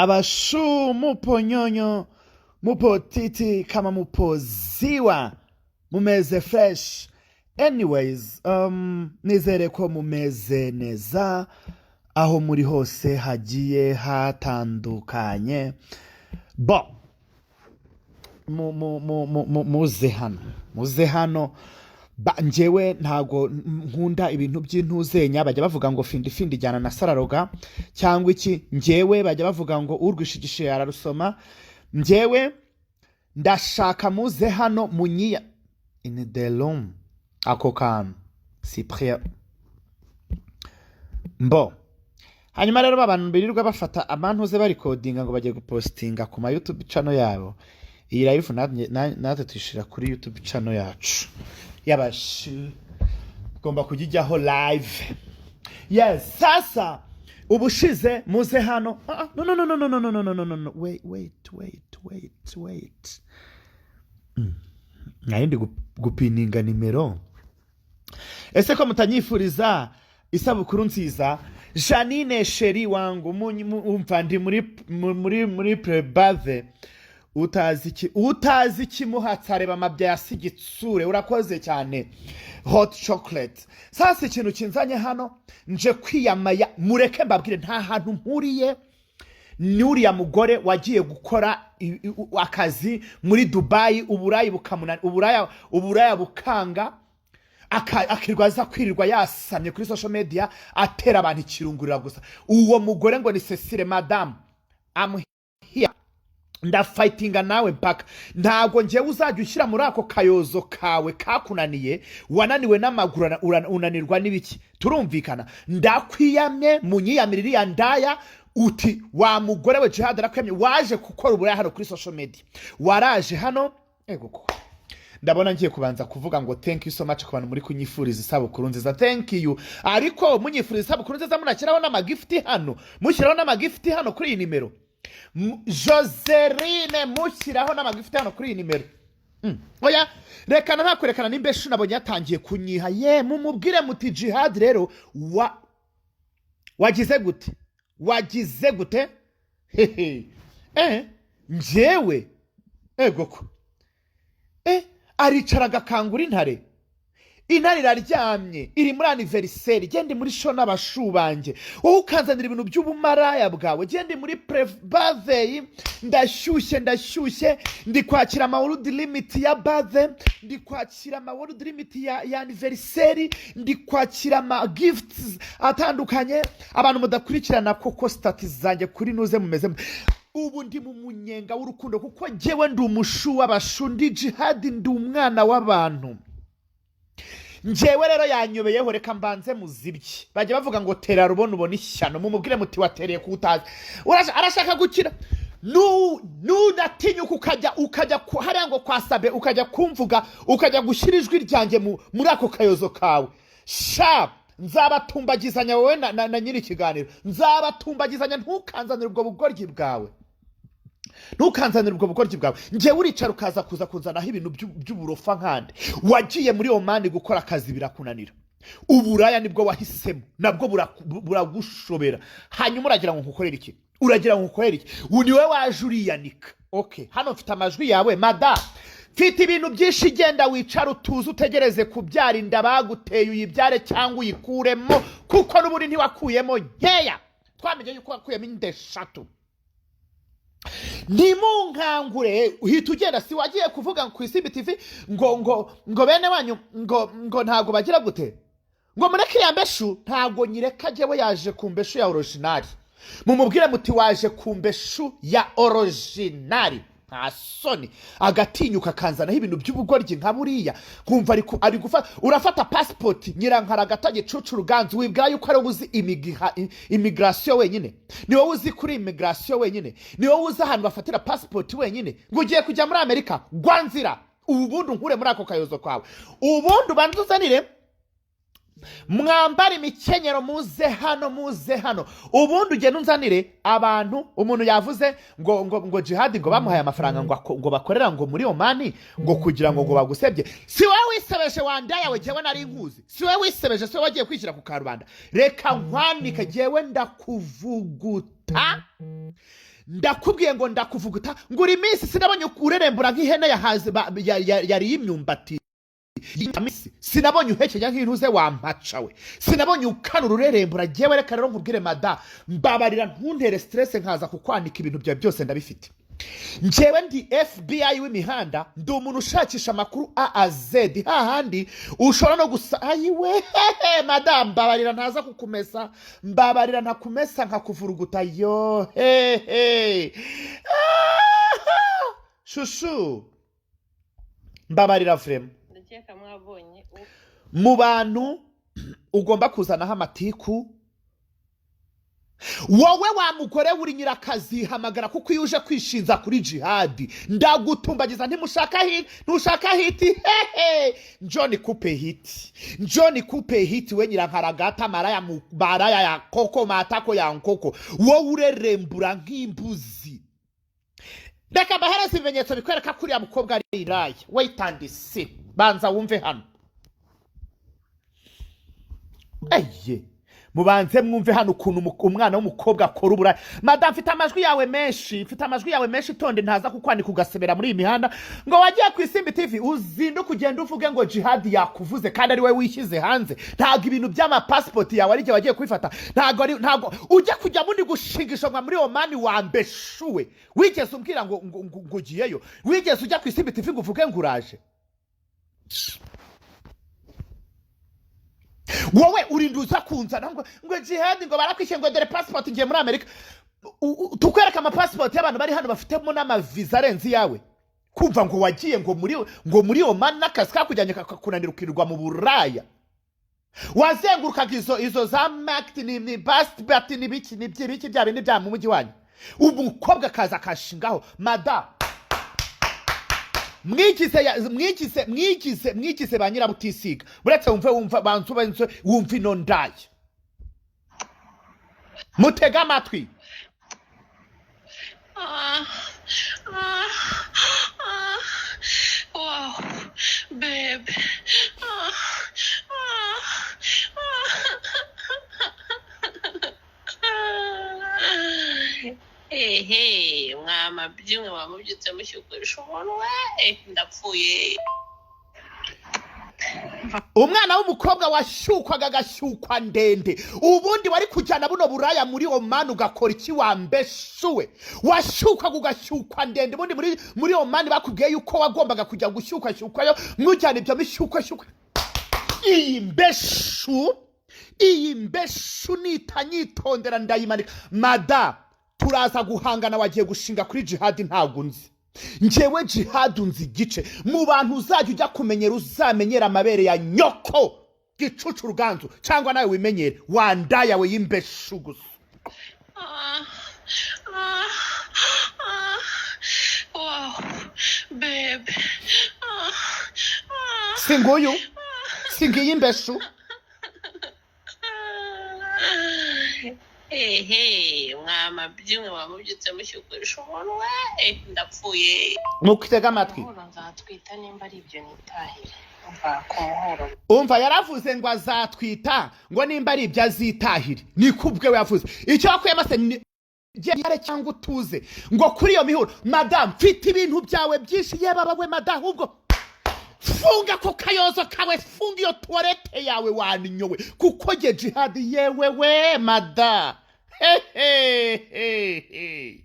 Abashu mupo nyonyo, mupo titi, kama mupo ziwa, mumeze fresh. Anyways, nizere ko mumeze neza aho muri hose hagiye hatandukanye. Bo muze hano, muze hano. Njyewe ntago nkunda ibintu by'intuzenya. Bajya bavuga ngo findi findi ijyana na sararoga cyangwa iki. Njyewe bajya bavuga ngo urwishigishiye ararusoma. Njyewe ndashaka muze hano munyiya in the room. Ako kantu Cyprien mbo. Hanyuma rero abantu birirwa bafata amantuze barikodinga ngo bagiye gupostinga ku ma YouTube channel yabo, iyi live natwe tuyishyira kuri YouTube channel yacu y'abashu, tugomba kujya ijyaho live. Yes, sasa ubushize muze hano. Ah, ah, no, no, no, no, no, no, no, no, no, no, no, wait, wait, wait, wait, wait. Nari ndi gupininga nimero. Ese ko mutanyifuriza isabukuru nziza? Janine, chérie wangu, umva, ndi muri pre-birthday. Utazi iki, utazi ikimuhatse areba amabya yasiga itsure. Urakoze cyane, hot chocolate. Sasa ikintu kinzanye hano, nje kwiyamaya. Mureke mbabwire, nta hantu mpuriye n'uriya mugore wagiye gukora akazi muri Dubayi, uburayi bukamuna, uburaya bukanga, akirwa aza kwirirwa yasamye kuri social media atera abantu ikirungurira gusa. Uwo mugore ngo ni Cecile, madamu, I'm here, ndafightinga nawe mpaka. Ntabwo ngewe uzajya ushyira muri ako kayozo kawe kakunaniye, wananiwe n'amaguru, unanirwa n'ibiki. Turumvikana? Ndakwiyamye, munyiyamire iriya ndaya. Uti wa mugore we, Jihad arakwiyamye, waje gukora uburaya hano kuri social media, waraje hano. Ego ko ndabona ngiye kubanza kuvuga ngo thank you so much ku bantu muri kunyifuriza isabukuru nziza, thank you. Ariko munyifuriza isabukuru nziza munashyiraho n'amagift hano, mushyiraho n'amagift hano kuri iyi nimero. Joseline, mushyiraho n'amagift hano kuri iyi nimero. Oya, rekana, ntakwerekana n'imbeshu nabonye yatangiye kunyiha. Ye, mumubwire muti Jihad rero wa wagize gute, wagize gute? Hehe, njyewe, ego ko aricara agakangura intare. Intare iraryamye, iri muri anniversaire, genda muri show n'abashu banjye, wowe ukanzanira ibintu by'ubumaraya bwawe. Genda muri pre-birthday, ndashyushye, ndashyushye, ndi kwakira ama world limit ya birthday, ndi kwakira ama world limit ya anniversaire, ndi kwakira ama gifts atandukanye. Abantu mudakurikirana koko status zanjye kuri nuze mumeze ubu ndi mu munyenga w'urukundo, kuko njyewe ndi umushu w'abashu, ndi Jihadi, ndi umwana w'abantu. Njyewe rero yanyobeyeho, reka mbanze muzibye. Bajya bavuga ngo tera rubona ubona ishyano. Mumubwire muti watereye ku utazi. Arashaka gukira. Nunatinyuka ukajya hariya ngo kwa Sabe, ukajya kumvuga, ukajya gushyira ijwi ryanjye muri ako kayozo kawe, sha nzabatumbagizanya wowe na nyiri ikiganiro, nzabatumbagizanya. Ntukanzanire ubwo bugoryi bwawe, ntukanzanire ubwo bugoryi bwawe. Njyewe uricara ukaza kuza kunzanaho ibintu by'uburofa nkande. Wagiye muri Omani gukora akazi birakunanira, uburaya nibwo wahisemo, nabwo buragushobera. Hanyuma uragira ngo nkukorere iki? Uragira ngo nkukorere iki? Ubu ni wowe waje uriyanika. Okay, hano mfite amajwi yawe, mada, mfite ibintu byinshi. Genda wicara utuze, utegereze kubyara inda baguteye, uyibyare cyangwa uyikuremo, kuko n'ubundi ntiwakuyemo nkeya, twamenye yuko wakuyemo inda eshatu. Ntimunkangure. Uhita ugenda, si wagiye kuvuga ku Isimbi TV ngo bene wanyu ngo ntabwo bagira gute, ngo mureke iya mbeshu? Ntabwo nyireka jyewe, yaje ku mbeshu ya original. Mumubwire muti waje ku mbeshu ya original. Nta soni, agatinyuka akanzanaho ibintu by'ubugoryi nka buriya, nkumva ari gufata. Urafata pasipoti, Nyirankaragata, Gicucu, Ruganzu, wibwira yuko ari wowe uzi immigration wenyine? Ni wowe uzi kuri immigration wenyine? Ni wowe uzi ahantu bafatira pasipoti wenyine? Ngo ugiye kujya muri Amerika? Gwa nzira, ubu bundi unkure muri ako kayozo kawe, ubundi ubanze uzanire. Mwambare imikenyero, muze hano, muze hano. Ubundi ugenda unzanire abantu. Umuntu yavuze ngo Jihadi ngo bamuhaye amafaranga ngo bakorera ngo muri Omani ngo kugira ngo bagusebye. Si wowe wisebeje wandaya we? Jyewe nari nkuzi. Si wowe wisebeje? Si wowe wagiye kwishyira ku karubanda? Reka nkwanike, jyewe ndakuvuguta. Ndakubwiye ngo ndakuvuguta, ngo uri minsi sinabonye urerembura nk'ihene yahaze yariye imyumbati. Sinabonye uhekenya nk'intuze wampaca we, sinabonye ukanura urerembura. Jyewe reka rero nkubwire, mada, mbabarira ntuntere stress nkaza kukwanika. Ibintu byawe byose ndabifite. Njyewe ndi FBI w'imihanda, ndi umuntu ushakisha amakuru A a Z, hahandi ushobora no gusa. Ayiwe hehe, madamu, mbabarira ntaza kukumesa, mbabarira ntakumesa nkakuvuruguta. Yo hehe. Ah, chouchou, mbabarira vraiment. Ndakeka mwabonye. Mu bantu ugomba kuzanaho amatiku, wowe wa mugore uri nyirakazi, hamagara, kuko iyo uje kwishinza kuri Jihadi ndagutumbagiza. Ntimushaka hit, ntushaka hit. Hehe, njoo nikupe hit, njoo nikupe hit. We nyirankaragata, maraya maraya ya koko, matako ya nkoko, wowe urerembura nk'imbuzi. Reka mbahereze ibimenyetso bikwereka ko uriya mukobwa ari iraya. Wait and see, banza wumve hano. Eye, mubanze mwumve hano ukuntu umwana w'umukobwa akora uburaya. Madamu, mfite amajwi yawe menshi, mfite amajwi yawe menshi. Itonde ntaza kukwanika ugasebera muri iyi mihanda ngo wagiye ku Isimbi TV. Uzinduke ugende uvuge ngo Jihadi yakuvuze kandi ari we wishyize hanze. Ntabwo ibintu by'amapasipoti yawe ari igihe wagiye kubifata, ntabwo ari, ntabwo ujya kujya muri gushingishwa muri Omani. Wambeshuwe, wigeze umbwira ngo ugiyeyo? Wigeze ujya ku Isimbi TV ngo uvuge ngo uraje? Wowe urinda uza kunzana ngo Jihadi ngo barakwishyuye, ngo dore pasipoti, ngiye muri Amerika. Tukwereka amapasipoti y'abantu bari hano bafitemo n'amaviza arenze iyawe. Kumva ngo wagiye ngo muri Omani n'akazi kakujyanye kakakunanira, ukirirwa mu buraya, wazengurukaga izo za makiti ni basibati n'ibiki n'ibiki bya bindi bya mu mujyi wanyu. Umukobwa akaza akashingaho. Mada, mwigize mwigize mwigize mwigize ba nyirabutisiga. Uretse wumve, wumva, banza ubanze wumve ino ndaya, mutege amatwi. Ah, ah, ah, wow, babe. Ah, ah, ah. Ehe, mwamabyi mwe mubyutse mushyukurisha umunwa, ndapfuye. Umwana w'umukobwa washyukwaga agashyukwa ndende. Ubundi wari kujyana buno buraya muri Omani ugakora iki? Wambeshuwe, washyukwaga ugashyukwa ndende. Ubundi muri Omani bakubwiye yuko wagombaga kujya gushyukwashyukwayo, mwujyana ibyo mishyukwashyukwa. Iyi mbeshu, iyi mbeshu nitanyitondera ndayimanika. Mada, turaza guhangana. Wagiye gushinga kuri Jihadi, ntabwo unzi. Njyewe Jihadi unzi igice. Mu bantu uzajya ujya kumenyera, uzamenyera amabere ya nyoko gicucu ruganzu, cyangwa nawe wimenyere wandaya we y'imbeshu gusa. Ah, ah, ah, wow, babe. Ah, ah. Si nguyu? Si ngiyi imbeshu? Ehe, mwamabyi mwe mubyutse mushyukurisha umunwa, ndapfuye. Mutege amatwi. Muhuro nzatwita, nimba ari ibyo nitahire. Umva, ku muhuro. Umva, yaravuze ngo azatwita, ngo nimba ari ibyo azitahire. Niko ubwe we yavuze. Icyo wakuyemo se ni gere cyangwa utuze ngo kuri iyo mihuro. Madamu, mfite ibintu byawe byinshi. Yeba we madamu, ahubwo funga ako kayozo kawe, funga iyo toilette yawe waninyowe, kuko jye Jihadi, yewe we mada, hehehehe,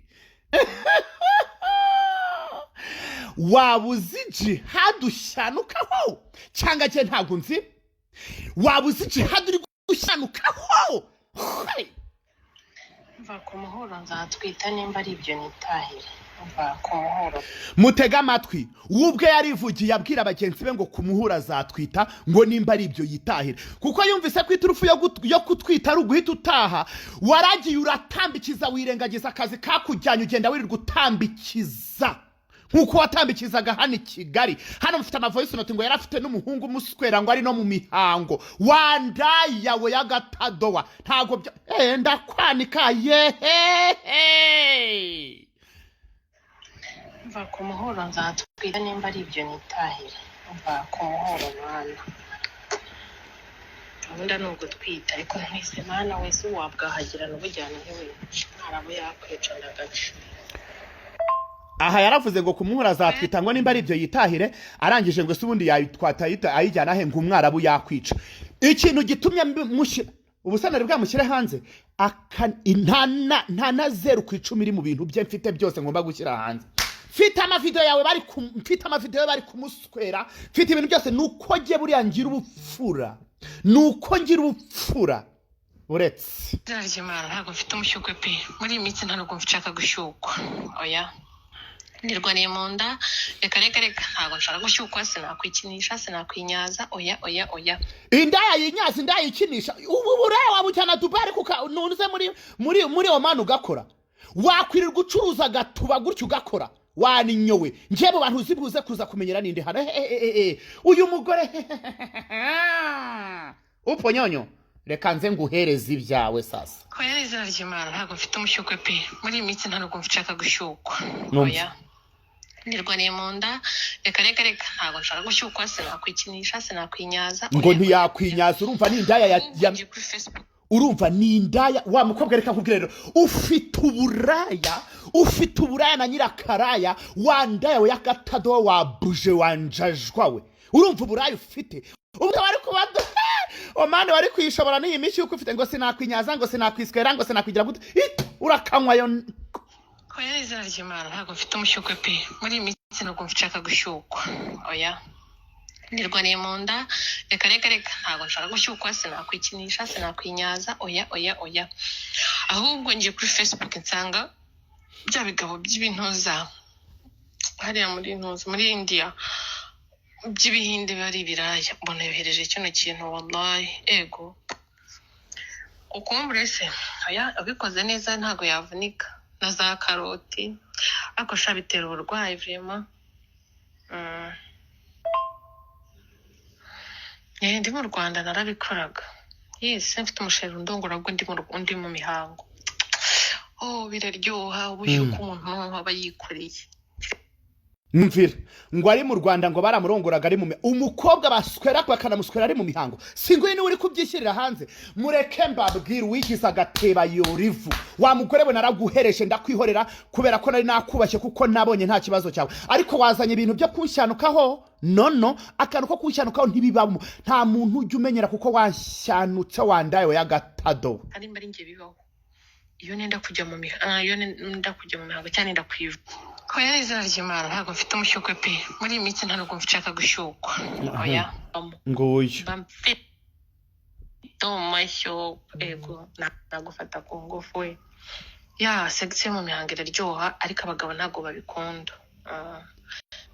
waba uzi Jihadi ushyanukaho cyangwa jye ntabwo nzi? Waba uzi Jihadi uri gushyanukaho? Hey! Mva, ku muhuro nzatwita, nimba ari ibyo nitahire. Umva, ku muhuro. Mutege amatwi. We ubwe yarivugiye abwira bagenzi be ngo ku muhuro azatwita, ngo nimba ari ibyo yitahire, kuko yumvise ko iturufu yo kutwita ari uguhita utaha. Waragiye uratambikiza, wirengagiza akazi kakujyanye, ugenda wirirwa utambikiza. Nk'uko watambikizaga hano i Kigali. Hano mfite amavoice note ngo yari afite n'umuhungu umuswera, ngo ari no mu mihango. Wandayawe y'agatadowa, ntabwo bya ndakwanika yehehe. Mva ku muhuro, nzatwita nimba ari ibyo nitahire. Mva ku muhuro, mwana, gahunda ni ugutwita, ariko ntwise, mana wese wabwahagirana ubujyana hewe, mwarabu yakwica ndagaca. Aha yaravuze ngo kumuhura azatwita, ngo nimba ari ibyo yitahire. Arangije ngo ese ubundi yayitwata ayijyana he, ngo umwarabu yakwica. Ikintu gitumye mushyira ubusanane bwamushyire hanze, nta na 0% iri mu bintu bye mfite byose ngomba gushyira hanze. Mfite amavideo yawe bari mfite amavideo yawe bari kumuswera, mfite ibintu byose. Nuko jye buriya ngira ubupfura, nuko ngira ubupfura uretse Izina ry'Imana, ntabwo mfite umushyukwe pe. Muri iyi minsi nta nubwo nshaka gushyukwa, oya. Nirwaniye mu nda, reka reka reka, ntabwo nshaka gushyukwa. Sinakwikinisha, sinakwinyaza, oya oya oya. Indaya yinyaza, indaya yikinisha, ubu buraya wabujyana Dubai kuka ntuze muri Oman ugakora, wakwirirwa ucuruza agatuba gutyo ugakora, waninyowe. Njye mu bantu uzi buze kuza kumenyera ninde hano? Hehehe, uyu mugore upo nyonyo, reka nze nguhereze ibyawe sasa. Oya, izina ry'Imana, ntabwo mfite umushyukwe pe. Muri iyi minsi nta nubwo nshaka gushyukwa. Numva. Oya, nirwaniye mu nda, reka reka reka, ntabwo nshaka gushyukwa. Sinakwikinisha, sinakwinyaza, Ngo oya, oya. Ntiyakwinyaza, urumva ni indaya ya Ngiye kuri Facebook. Urumva ni indaya wa mukobwa. Reka nkubwire rero, ufite uburaya, ufite uburaya na nyirakaraya wa ndaya we y'agatadowa, wa buje wanjajwa we. Urumva uburaya ufite, ubwo wari kuba Omani wari kuyishobora n'iyi minsi yuko ufite ngo sinakwinyaza, ngo sinakwiswera, ngo sinakwigira gute. Ih, urakanywa yo. Oya, izina ry'Imana, ntabwo mfite umushyukwe pe. Muri iyi minsi ntabwo nshaka gushyukwa, oya. Nirwaniye mu nda, reka reka reka, ntabwo nshaka gushyukwa. Sinakwikinisha, sinakwinyaza, oya oya oya. Ahubwo ngiye kuri Facebook nsanga bya bigabo by'ibintuza hariya muri ntuza muri India by'ibihinde bari ibiraya, mbona yohereje kino kintu. Wallahi, ego, kokombure se, oya, ubikoze neza ntabwo yavunika, na za karoti, ariko sha bitera uburwayi vraiment. Ndi mu Rwanda narabikoraga, yes, mfite umusheri undongora, ubwo ndi mu mihango. Oh, biraryoha, ubushyuka umuntu aba yikoreye. Mvira ngo ari mu Rwanda, ngo baramurongoraga ari mu umukobwa baswera bakanamuswera ari mu mihango. Si nguyu niwe uri kubyishyirira hanze? Mureke mbabwire, uwigize agateba yorivu. Wa mugore we, naraguhereje ndakwihorera kubera ko nari nakubashye, kuko nabonye nta kibazo cyawe, ariko wazanye ibintu byo kunshyanukaho. Nono akantu ko kunshyanukaho ntibibamo, nta muntu ujya umenyera kuko wanshanutse, wandaye we y'agatado. Ari mba ari njye bibaho, iyo nenda kujya mu mihango cyangwa nenda kwiva. Oya, izina ry'Imana, ntabwo mfite umushyukwe pe. Muri iyi minsi nta nubwo nshaka gushyukwa, oya. Nguyu. Mba mfite amashyo, ego, nagufata ku ngufu we. Ya sex yo mu mihango iraryoha, ariko abagabo ntabwo babikunda.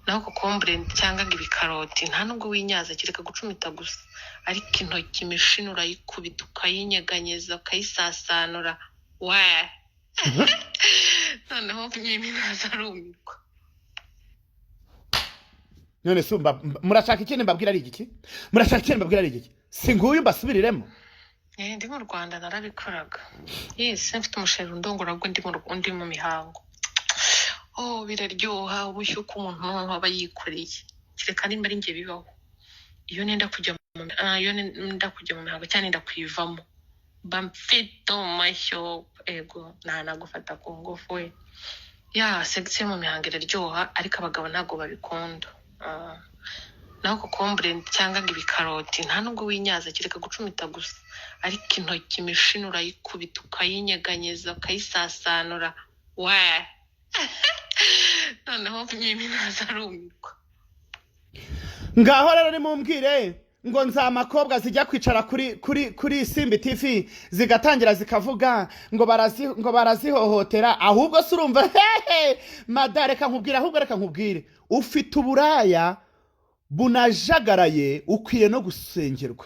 Naho kokombure cyangwa ngo ibikaroti, nta nubwo winyaza, kereka gucumita gusa, ariko intoki imishini urayikubita, ukayinyeganyeza, ukayisasanura we, noneho nyine naza arumirwa. None se murashaka ikindi mbabwira ari igiki? Murashaka ikindi mbabwira ari igiki? Si nguyu, mbasubiriremo. Ndi mu Rwanda narabikoraga, yes, mfite umusheri undongora, ubwo ndi mu mihango. Oh, biraryoha, ubushyuka umuntu aba yikoreye. Kereka nimba ari njye bibaho, iyo nenda kujya mu mihango cyangwa nenda kuyivamo, mba mfite amashyo, ego, nagufata ku ngufu we. Ya sex yo mu mihango iraryoha, ariko abagabo ntabwo babikunda. Naho kokombure cyangwa ngo ibikaroti, nta nubwo winyaza, kereka gucumita gusa, ariko intoki imishini urayikubita, ukayinyeganyeza, ukayisasanura we, noneho nyine naza arumirwa. Ngaho rero nimumbwire ngo nzamakobwa zijya kwicara kuri Simbi TV zigatangira zikavuga ngo barazihohotera. Ahubwo se urumva hehe mada, reka nkubwire, ahubwo reka nkubwire, ufite uburaya bunajagaraye, ukwiye no gusengerwa.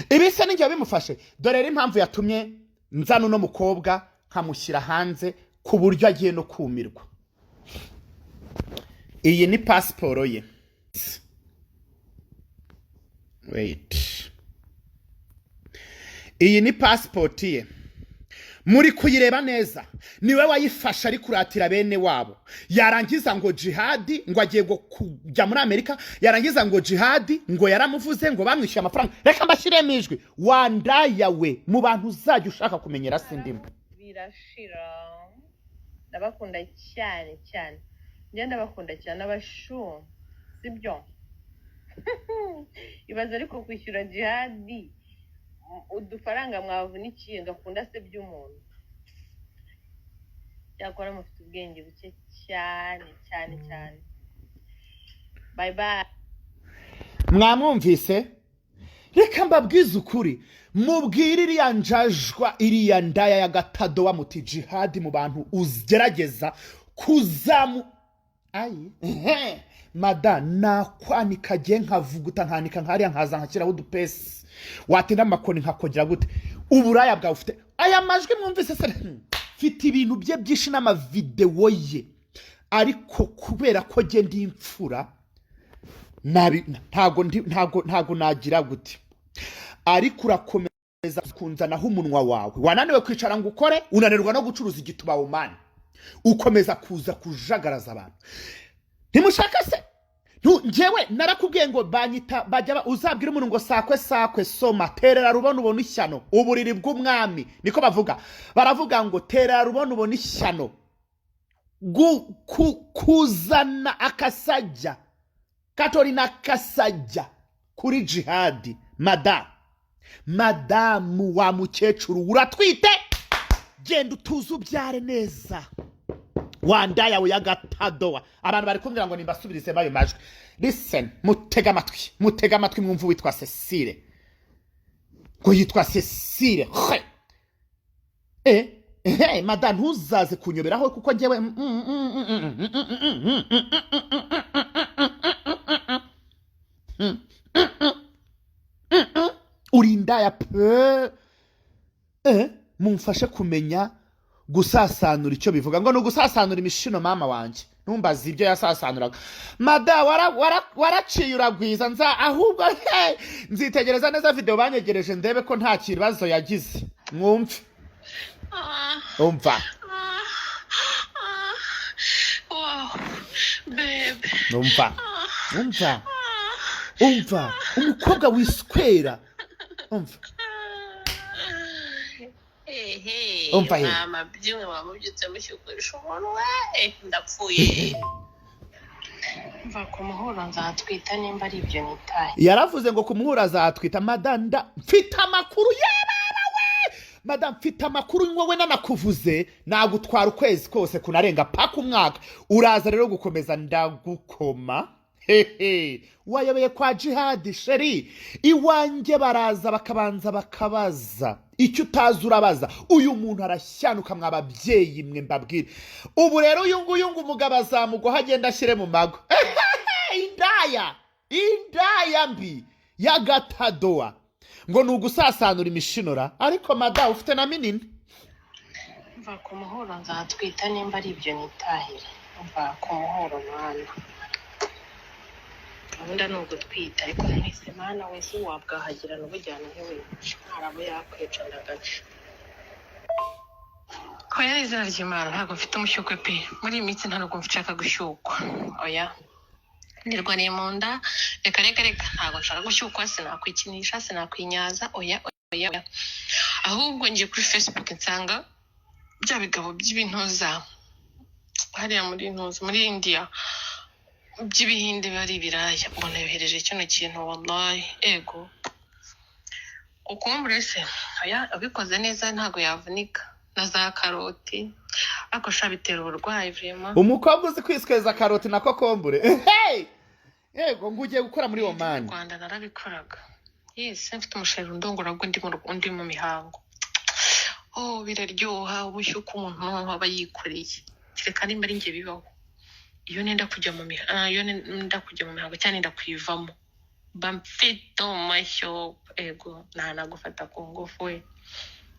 Ibi se ninjye bimufashe? Dore rero impamvu yatumye nzana uno mukobwa nkamushyira hanze ku buryo agiye no kumirwa. Iyi ni pasiporo ye. Wait, iyi ni pasipoti ye, muri kuyireba neza. Niwe wayifashe ari kuratira bene wabo, yarangiza ngo Jihadi ngo agiye ngo kujya muri Amerika, yarangiza ngo Jihadi ngo yaramuvuze, ngo bamwishyuye amafaranga. Reka mbashyiremo ijwi. Wandaya we, mu bantu uzajya ushaka kumenyera sindimo. Birashira. Ndabakunda cyane cyane, njye ndabakunda cyane abashu, sibyo? Ibaze ariko kwishyura Jihadi udufaranga mwavunikiye, ngakunda se by'umuntu. Cyakora mufite ubwenge buke cyane cyane cyane. Bye bye. Mwamwumvise? Reka mbabwize ukuri, mubwire iriya njajwa, iriya ndaya y'agatadowa, muti Jihadi mu bantu ugerageza kuzamu ayi ehe. Mada nakwanika agiye nkavuguta, nkanika nkariya, nkaza nkashyiraho udupesi, watinda amakoni nkakongera gute uburaya bwawe ufite. Aya majwi mwumvise se? Mfite ibintu bye byinshi n'amavidewo ye, ariko kubera ko njye ndi imfura, nabi ntago ndi, ntago nagira gute. Ariko urakomeza kunzanaho umunwa wawe. Wananiwe kwicara ngo ukore, unanirwa no gucuruza igituba wumani, ukomeza kuza kujagaraza abantu. Ntimushaka se? Njyewe narakubwiye ngo banyita bajya uzabwira umuntu ngo sakwe sakwe, soma terera rubona ubona ishyano, uburiri bw'umwami niko bavuga. Baravuga ngo terera rubona ubona ishyano. Kuzana akasajya katori n'akasajya kuri Jihadi, madamu, madamu wa mukecuru, uratwite, genda utuze ubyare neza. Wandaya we y'agatadowa, abantu bari kumbwira ngo nimbasubirizemo ayo majwi. Listen, mutege amatwi, mutege amatwi mwumve uwitwa Cecile, ngo yitwa Cecile. He eh eh, madamu, ntuzaze kunyoberaho kuko njyewe uri indaya pe. Mumfashe kumenya gusasanura icyo bivuga ngo ni ugusasanura imishino. Mama wanjye, ntumbaze ibyo yasasanuraga. Mada waraciye uragwiza. Nza ahubwo he, nzitegereza neza video banyegereje, ndebe ko nta kibazo yagize. Mwumve. Umva. Wow, babe. Umva, umva, umva umukobwa wiswera, umva. Ehe. Umva he. Mama byimwe wamubyutse mushyukurisha umunwa, ndapfuye. Mva ku muhuro nzatwita nimba ari ibyo nitaye. Yaravuze ngo ku muhuro azatwita. Madanda, mfite amakuru yababa we. Madamu, mfite amakuru, wowe nanakuvuze nagutwara ukwezi kose kunarenga paka umwaka. Uraza rero gukomeza ndagukoma. Hehe, wayobeye kwa Jihadi chérie. Iwanjye baraza bakabanza bakabaza, icyo utazi urabaza. Uyu muntu arashyanuka mwa babyeyi mwe, mbabwire. Ubu rero uyu nguyu ngo umugabo azamugwaho, agenda ashyire mu mago. Indaya, indaya mbi y'agatadowa, ngo ni ugusasanura imishinora. Ariko mada ufite na minini. Mva ku muhuro nzatwita nimba ari ibyo nitahira. Mva ku muhuro mwana, gahunda ni ugutwita, ariko mwese mana wese wabwahagirana ubujyana ntiwica ntarabo yakwica ndagaca. Oya, izina ry'Imana, ntabwo mfite umushyukwe pe. Muri iyi minsi ntabwo nshaka gushyukwa, oya. Nirwaniye mu nda, reka reka reka, ntabwo nshaka gushyukwa, sinakwikinisha, sinakwinyaza, oya oya oya. Ahubwo ngiye kuri Facebook nsanga bya bigabo by'ibintuza hariya muri ntuza muri India by'ibihinde bari ibiraya, mbona yohereje kino kintu. Wallahi, ego, kokombure se? Oya, abikoze neza ntabwo yavunika, na za karoti, ariko sha bitera uburwayi vraiment. Umukobwa uzi kwisweza karoti na kokombure, hey! Yego, ngo ugiye gukora muri Omani. Rwanda narabikoraga, yes, mfite umusheri undongora ubwo ndi mu mihango. Oh, biraryoha, ubushyuka umuntu noneho aba yikoreye. Kereka nimba ari njye bibaho, iyo nenda kujya mu mihango cyangwa nenda kuyivamo, mba mfite amashyo. Ego, ntanagufata ku ngufu we.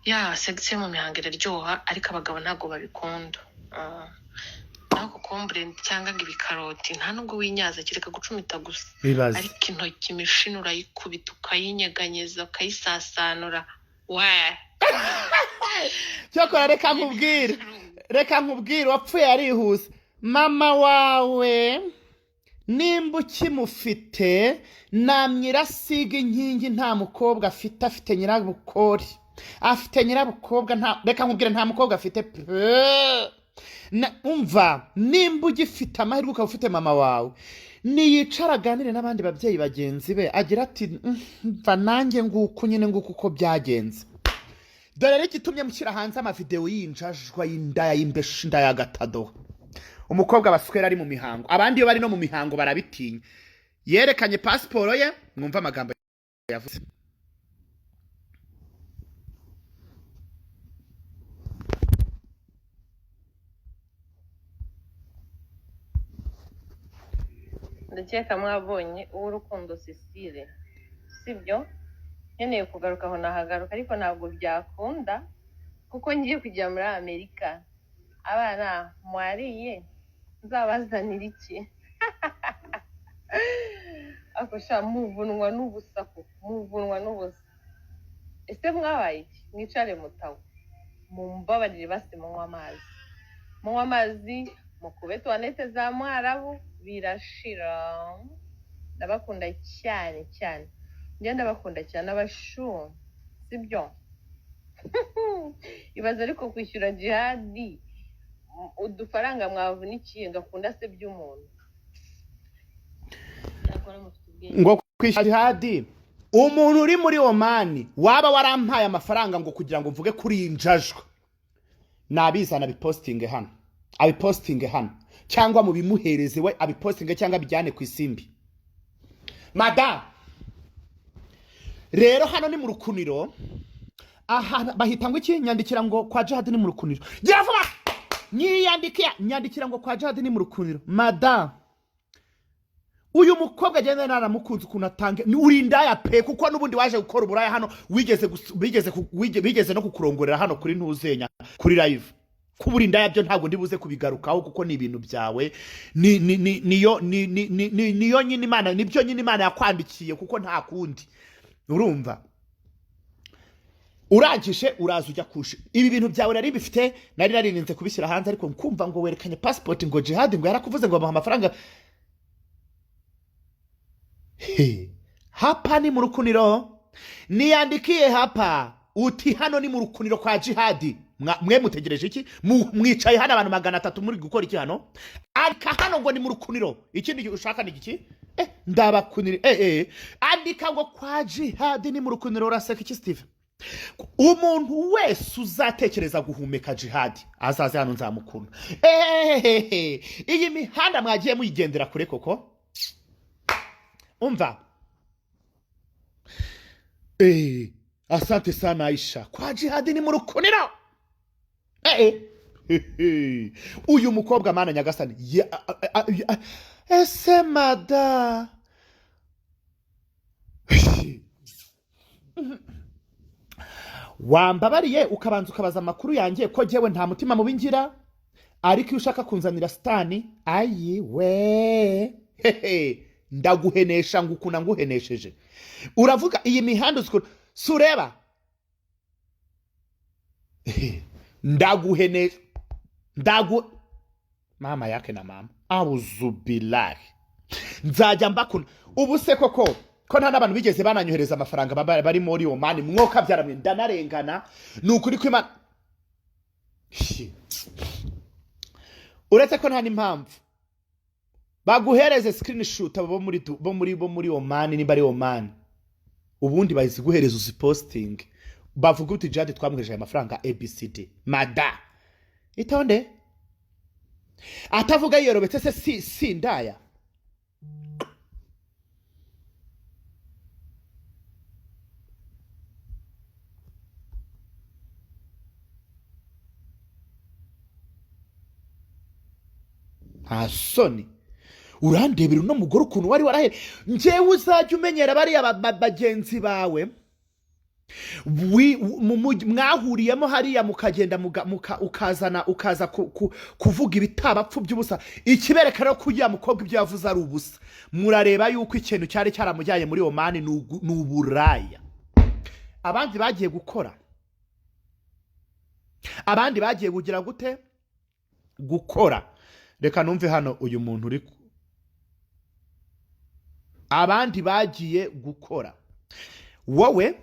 Ya sex yo mu mihango iraryoha, ariko abagabo ntabwo babikunda. Naho kokombure cyangwa ngo ibikaroti, nta nubwo winyaza, kereka gucumita gusa. Bibaze. Ariko intoki, imishino urayikubita, ukayinyeganyeza, ukayisasanura we. Cyakora reka nkubwire, reka nkubwire, uwapfuye arihuse. Mama wawe nimba ukimufite, namyirasiga inkingi. Nta mukobwa afite, afite nyirabukori, afite nyirabukobwa. Nta, reka nkubwire, nta mukobwa afite pe. Umva, nimba ugifite amahirwe ukaba ufite mama wawe, niyicara aganire n'abandi babyeyi bagenzi be, agira ati: "Mva nanjye nguku nyine, nguku uko byagenze." Dore rero igitumye mushyira hanze amavidewo y'injajwa, y'indaya, y'imbeshi, indaya y'agatadowa. Umukobwa baswera ari mu mihango, abandi iyo bari no mu mihango barabitinya. Yerekanye pasiporo ye, mwumve amagambo yavuze. Ndakeka mwabonye uw'urukundo Cecile, sibyo? Nkeneye kugaruka aho nahagaruka, ariko ntabwo byakunda kuko ngiye kujya muri Amerika. Abana mwariye, nzabazanira iki? Ako sha, muvunwa n'ubusa koko, muvunwa n'ubusa. Ese mwabaye iki? Mwicare mutawe, mumbabarire basi, munywe amazi, munywe amazi, mukube tuwanete za mwarabu, birashira. Ndabakunda cyane cyane, njye ndabakunda cyane abashu, sibyo? Ibaze ariko kwishyura Jihadi udufaranga mwavunikiye, ngakunda se by'umuntu. Cyakora mufite ubwenge. Ngo kwishyura Jihadi, umuntu uri muri Omani waba warampaye amafaranga ngo kugira ngo mvuge kuri iyi njajwa, nabizana abipositinge hano, abipositinge hano, cyangwa mubimuhereze we abipositinge, cyangwa abijyane ku Isimbi. Madamu, rero hano ni mu Rukuniro, aha bahita ngo iki? Nyandikira ngo kwa Jihadi ni mu Rukuniro. Gira vuba, nyiyandikira, nyandikira ngo kwa Jihadi ni mu Rukuniro. Madamu, uyu mukobwa agenda naramukunze ukuntu atanga. Ni uri indaya pe, kuko n'ubundi waje gukora uburaya hano, wigeze bigeze bigeze no kukurongorera hano kuri ntuzenya, kuri live. Kuba uri indaya byo ntabwo ndibuze kubigarukaho, kuko ni ibintu byawe, ni ni ni niyo ni ni ni ni niyo nyine Imana, nibyo nyine Imana yakwandikiye, kuko nta kundi. Urumva, urangije uraza ujya kusha ibi bintu byawe. Nari bifite, nari naririnze kubishyira hanze, ariko nkumva ngo werekanye passport, ngo Jihad ngo yarakuvuze, ngo bamuha amafaranga. He, hapa ni mu Rukuniro. Niyandikiye hapa uti hano ni mu Rukuniro kwa Jihadi. Mwe mutegereje iki? Mwicaye hano abantu 300, muri gukora iki hano? Andika hano ngo ni mu Rukuniro. Ikindi ushaka ni iki? Ndabakunira. Andika ngo kwa Jihadi ni mu Rukuniro. Uraseka iki, Steve? Umuntu wese uzatekereza guhumeka Jihadi azaze hano, nzamukunda. Iyi mihanda mwagiye muyigendera kure koko. Umva, asante sana Aisha. Kwa Jihadi ni mu Rukuniro. Uyu mukobwa, mana nyagasani, ese mada, wambabariye ukabanza ukabaza amakuru yanjye, ko jyewe nta mutima mubi ngira, ariko iyo ushaka kunzanira sitani, ayi we, hehe, ndaguhenesha ngukuna nguhenesheje. Uravuga iyi mihanda uzi si ureba, ndaguhenesha, ndagu mama yake na mama auzubillahi, nzajya mbakuna. Ubu se koko ko nta n'abantu bigeze bananyohereza amafaranga bari muri Omani, mwoka byaramwe, ndanarengana, ni ukuri kw'Imana. Uretse ko nta n'impamvu baguhereze screenshot, abo bo muri Omani, nimba ari Omani, ubundi baziguhereza uziposting, bavuga uti Jihad twamwejeje aya mafaranga ABCD. Mada, itonde, atavuga yiyorobetse se si indaya? Nta soni, urandebera uno mugore ukuntu wari warahere. Njyewe uzajya umenyera bariya bagenzi bawe. Mwahuriyemo hariya, mukagenda ukazana ukaza kuvuga ibitabapfu by'ubusa. Ikibereka rero ko uriya mukobwa ibyo yavuze ari ubusa, murareba yuko ikintu cyari cyaramujyanye muri Omani ni uburaya. Abandi bagiye gukora, abandi bagiye kugira gute? Gukora. Reka numve hano uyu muntu uri abandi bagiye gukora. Wowe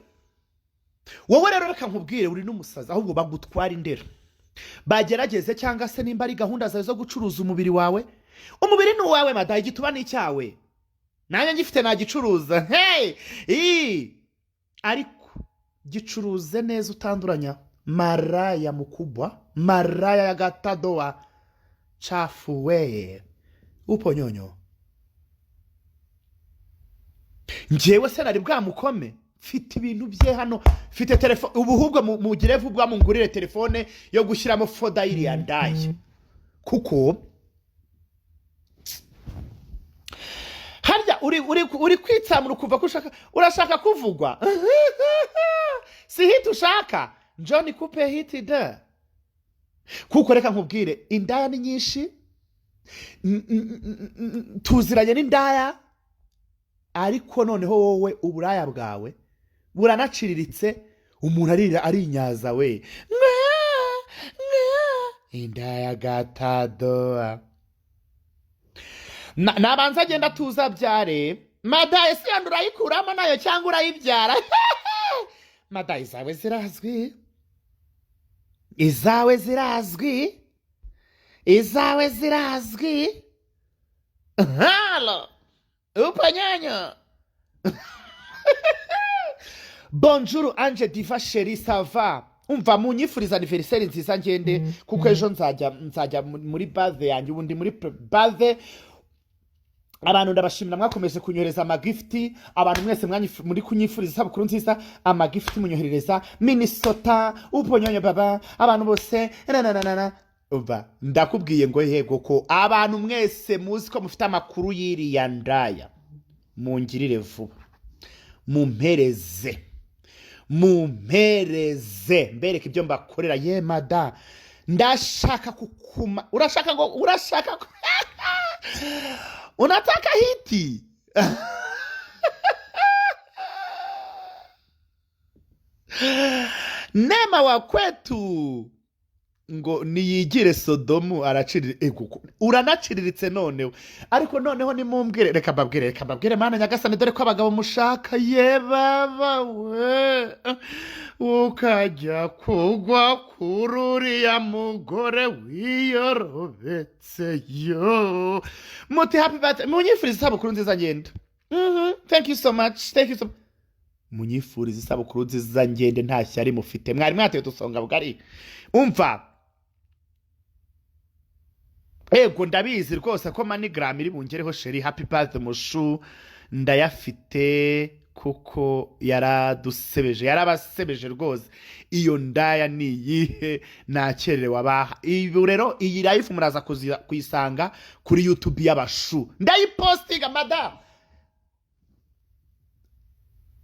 rero reka nkubwire, uri n'umusazi. Ahubwo bagutwara indera, bagerageze, cyangwa se nimba ari gahunda zawe zo gucuruza umubiri wawe, umubiri ni uwawe madayi, igituba ni icyawe, nanjye ngifite nagicuruza. Hey! Ii! Ariko gicuruze neza, utanduranya. Maraya mukubwa, maraya ya gatadowa chafuwe uponyonyo. Njyewe se nari bwamukome? Mfite ibintu bye hano, mfite telefone ubu. Ahubwo mugire vuba mungurire telefone yo gushyiramo folder y'iriya ndaya, kuko harya uri kwitsamura ukuva ko ushaka, urashaka kuvugwa. Si hit ushaka? John kupe hit da. Kuko reka nkubwire, indaya ni nyinshi, tuziranye n'indaya, ariko noneho wowe uburaya bwawe buranaciriritse. Umuntu arira arinyaza we. Mwa, mwa, indaya gatadoa. Nabanza agenda atuza abyare. Madayi, si yandi urayikuramo nayo cyangwa urayibyara? Madayi, zawe zirazwi, izawe zirazwi, izawe zirazwi. Halo, upanyanya. Bonjour Ange Diva chérie, ça va? Umva, munyifuriza anniversaire nziza, ngende kuko ejo nzajya muri birthday yanjye. Ubu ndi muri birthday. Abantu ndabashimira, mwakomeje kunyohereza amagift. Abantu mwese muri kunyifuriza isabukuru nziza, amagift munyoherereza Minnesota, uponyonyo baba, abantu bose nananana. Umva, ndakubwiye ngo yego ko abantu mwese muzi ko mufite amakuru y'iriya ndaya, mungirire vuba, mumpereze, mumpereze, mbereke ibyo mbakorera. Ye mada, ndashaka kukuma. Urashaka ngo urashaka unataka hit. Nema wa kwetu ngo niyigire Sodomu, aracirira. Ego, uranaciriritse noneho. Ariko noneho nimumbwire, reka mbabwire, reka mbabwire. Mana nyagasani, dore ko abagabo mushaka, ye baba we, ukajya kugwa kuri uriya mugore wiyorobetse. Yo muti happy birthday, munyifurize isabukuru nziza ngenda. Thank you so much, thank you so. Munyifurize isabukuru nziza ngende, nta shyari mufite. Mwari mwateye udusonga bugari. Umva, ego ndabizi rwose ko MoneyGram iri bungereho. Chérie, happy birthday mushu. Ndayafite kuko yaradusebeje, yarabasebeje rwose. Iyo ndaya ni iyihe? Nakererewe abaha. Ibu rero iyi live muraza kuyisanga kuri YouTube y'abashu, ndayipostinga. Madamu,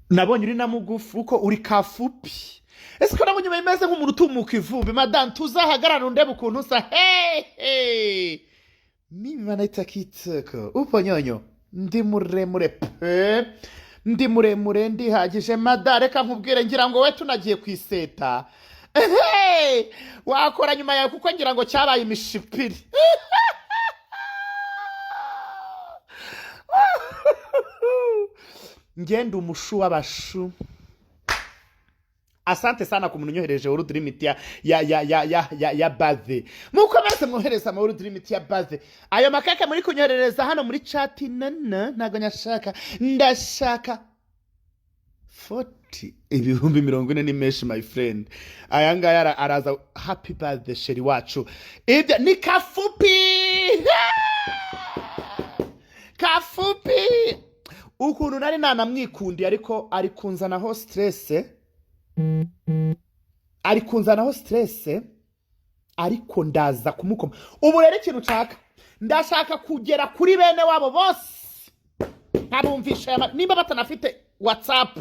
nabonye uri na mugufi, uko uri kafupi. Ese ko nabonye bimeze nk'umuntu utumuka ivumbi? Madamu, tuzahagarara undebe ukuntu usa. Hey, mimi wanaita kitoko uponyonyo. Ndi muremure pe, ndi muremure, ndihagije. Mada, reka nkubwire, ngira ngo we tunagiye ku iseta. Hey, wakora nyuma yawe, kuko ngira ngo cyabaye imishipiri. Ngenda umushu w'abashu. Asante sana ku muntu unyohereje world limit ya birthday. Mukomeze mwohereza ama world limit ya birthday. Ayo makeke muri kunyoherereza hano muri chat, nana ntago nyashaka. Ndashaka 40, 40,000 ni menshi my friend. Aya ngaya araza. Happy birthday chérie wacu. Ibyo ni kafupi, kafupi. Ukuntu nari nanamwikundiye, ariko ari kunzanaho stress, ari kunzanaho stress, ariko ndaza kumukoma. Ubu rero ikintu nshaka, ndashaka kugera kuri bene wabo bose nkabumvisha aya nimba batanafite WhatsApp.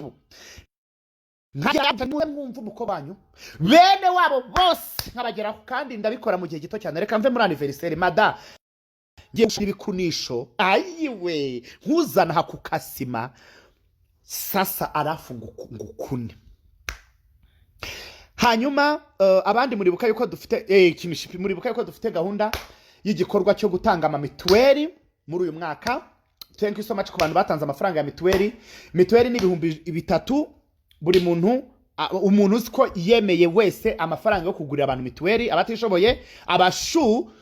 Nkajya mwumva umuko banyu bene wabo bose nkabageraho, kandi ndabikora mu gihe gito cyane. Reka mve muri anniversaire, mada ngiye gushira ibikunisho, ayiwe, nkuzana aha ku kasima sasa, arafu ngukune. Hanyuma abandi muribuka yuko dufite kimishipi, muribuka yuko dufite gahunda y'igikorwa cyo gutanga amamituweli muri uyu mwaka. Thank you so much ku bantu batanze amafaranga ya mituweli. Mituweli ni 3000 buri muntu, umuntu uzi ko yemeye wese amafaranga yo kugurira abantu mituweli, abatishoboye, abashu,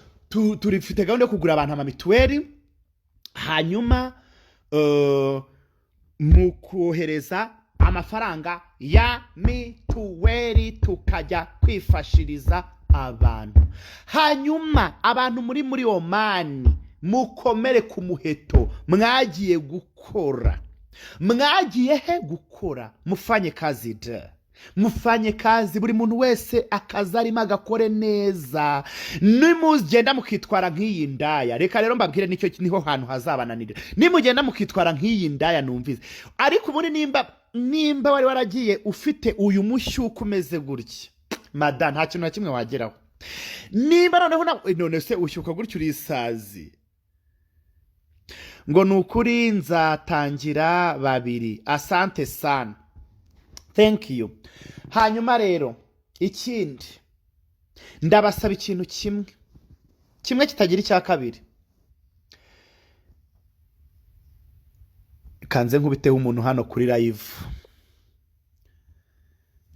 turifite gahunda yo kugura abantu amamituweli. Hanyuma mu kohereza amafaranga ya mituweli tukajya kwifashiriza abantu. Hanyuma abantu muri Omani, mukomere ku muheto. Mwagiye gukora, mwagiye he gukora? Mufanye kazi de, mufanye kazi, buri muntu wese akazi arimo agakore neza. Nimugenda mukitwara nk'iyi ndaya, reka rero mbabwire, nicyo niho hantu hazabananirira nimugenda mukitwara nk'iyi ndaya numvise. Ariko ubundi nimba wari waragiye ufite uyu mushyuko umeze gutya, mada, nta kintu na kimwe wageraho. Nimba noneho none se ushyuka gutya urisazi, ngo ni ukuri nzatangira babiri. Asante sana, thank you. Hanyuma rero ikindi, ndabasaba ikintu kimwe kimwe kitagira icya kabiri. Kanze nkubiteho umuntu hano kuri live,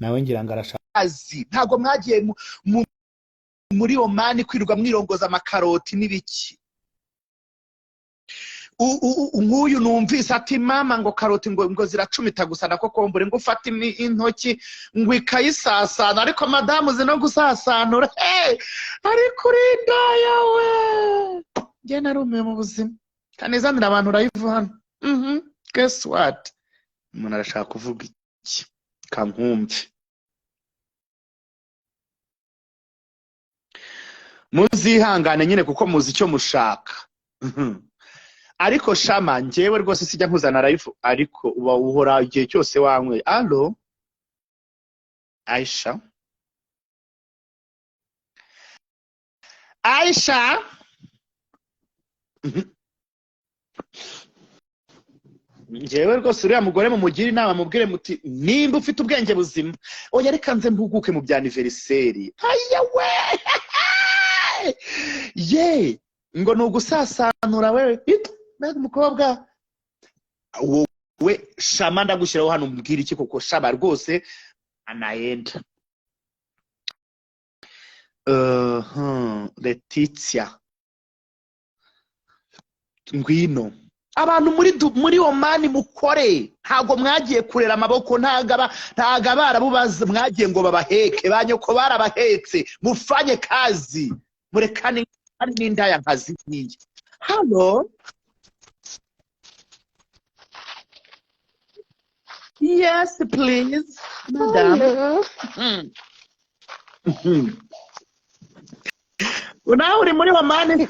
nawe ngira ngo arashaka azi. Ntabwo mwagiye muri Omani kwirirwa mwirongoza amakaroti n'ibiki. Nk'uyu numvise ati mama, ngo karoti ngo ziracumita gusa na kokombure, ngo ufate intoki ngo ikayisasana. Ariko madamu uzi no gusasanura. Hey, ariko uri indaya we! Njye narumiwe mu buzima. Kanizanira abantu live hano. Guess what, umuntu arashaka kuvuga iki? Kankumve, muzihangane nyine kuko muzi icyo mushaka. Ariko shama, njyewe rwose sijya nkuzana live, ariko uba uhora igihe cyose wanyweye. Allo, Aisha, Aisha. Njyewe rwose uriya mugore mumugire inama, mubwire muti nimba ufite ubwenge buzima. Oya, reka nze mpuguke mu bya anniversaire. Aya we ye, ngo ni ugusasanura wewe. Ito, mbega umukobwa wowe! Shama, ndagushyiraho hano umbwire iki koko? Shama rwose anaenda. Letitia, ngwino. Abantu muri Omani mukore, ntabwo mwagiye kurera amaboko, ntabwo abarabu mwagiye ngo babaheke, ba nyoko barabahetse. Mufanye kazi, murekane n'indaya nka ziriya. Halo, yes please madam. Hello. Nawe uri muri Omani?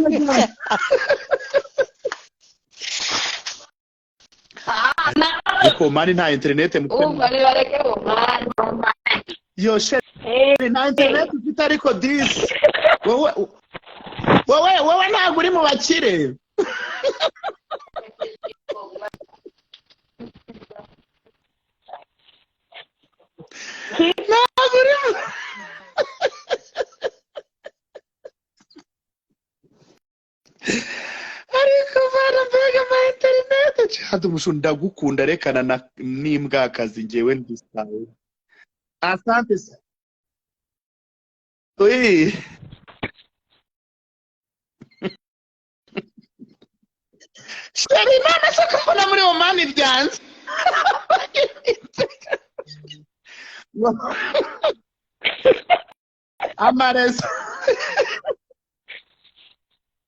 Ariko Omani nta interinete mufite. Umva, nibareke Omani. Yo chérie, nta interinete ufite, ariko disi wowe ntabwo uri mu bakire. Ntabwo uri mu, ariko bana, mbega ama interinete! Hadi umushu, ndagukunda, rekana na n'imbwakazi, njyewe ndi sawa, asante sa. Oui. Chérie, none se ko mbona muri Omani byanze? Amarezo.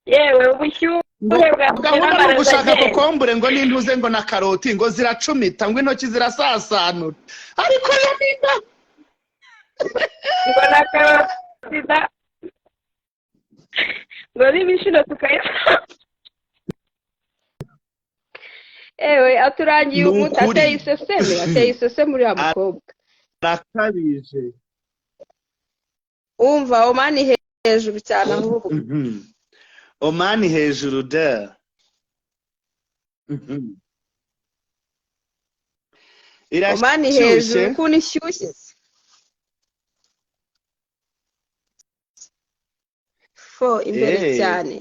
Yewe, ubushyuhe Ngo bwa gahunda ni ugushaka agenda. Kokombure ngo n'intuze ngo na karoti ngo ziracumita, ngo intoki zirasasanura, ariko yo nimba Ngo na karoti na ngo n'imishino tukayisa. Ewe, aturangiye Ni umuti. ukuri. Ateye iseseme, ateye iseseme uriya mukobwa. Arakabije. Umva, Omani hejuru cyane ahubwo. Omani hejuru de. Omani hejuru. Irashyushye. Ukuntu ishyushye fo imbere cyane.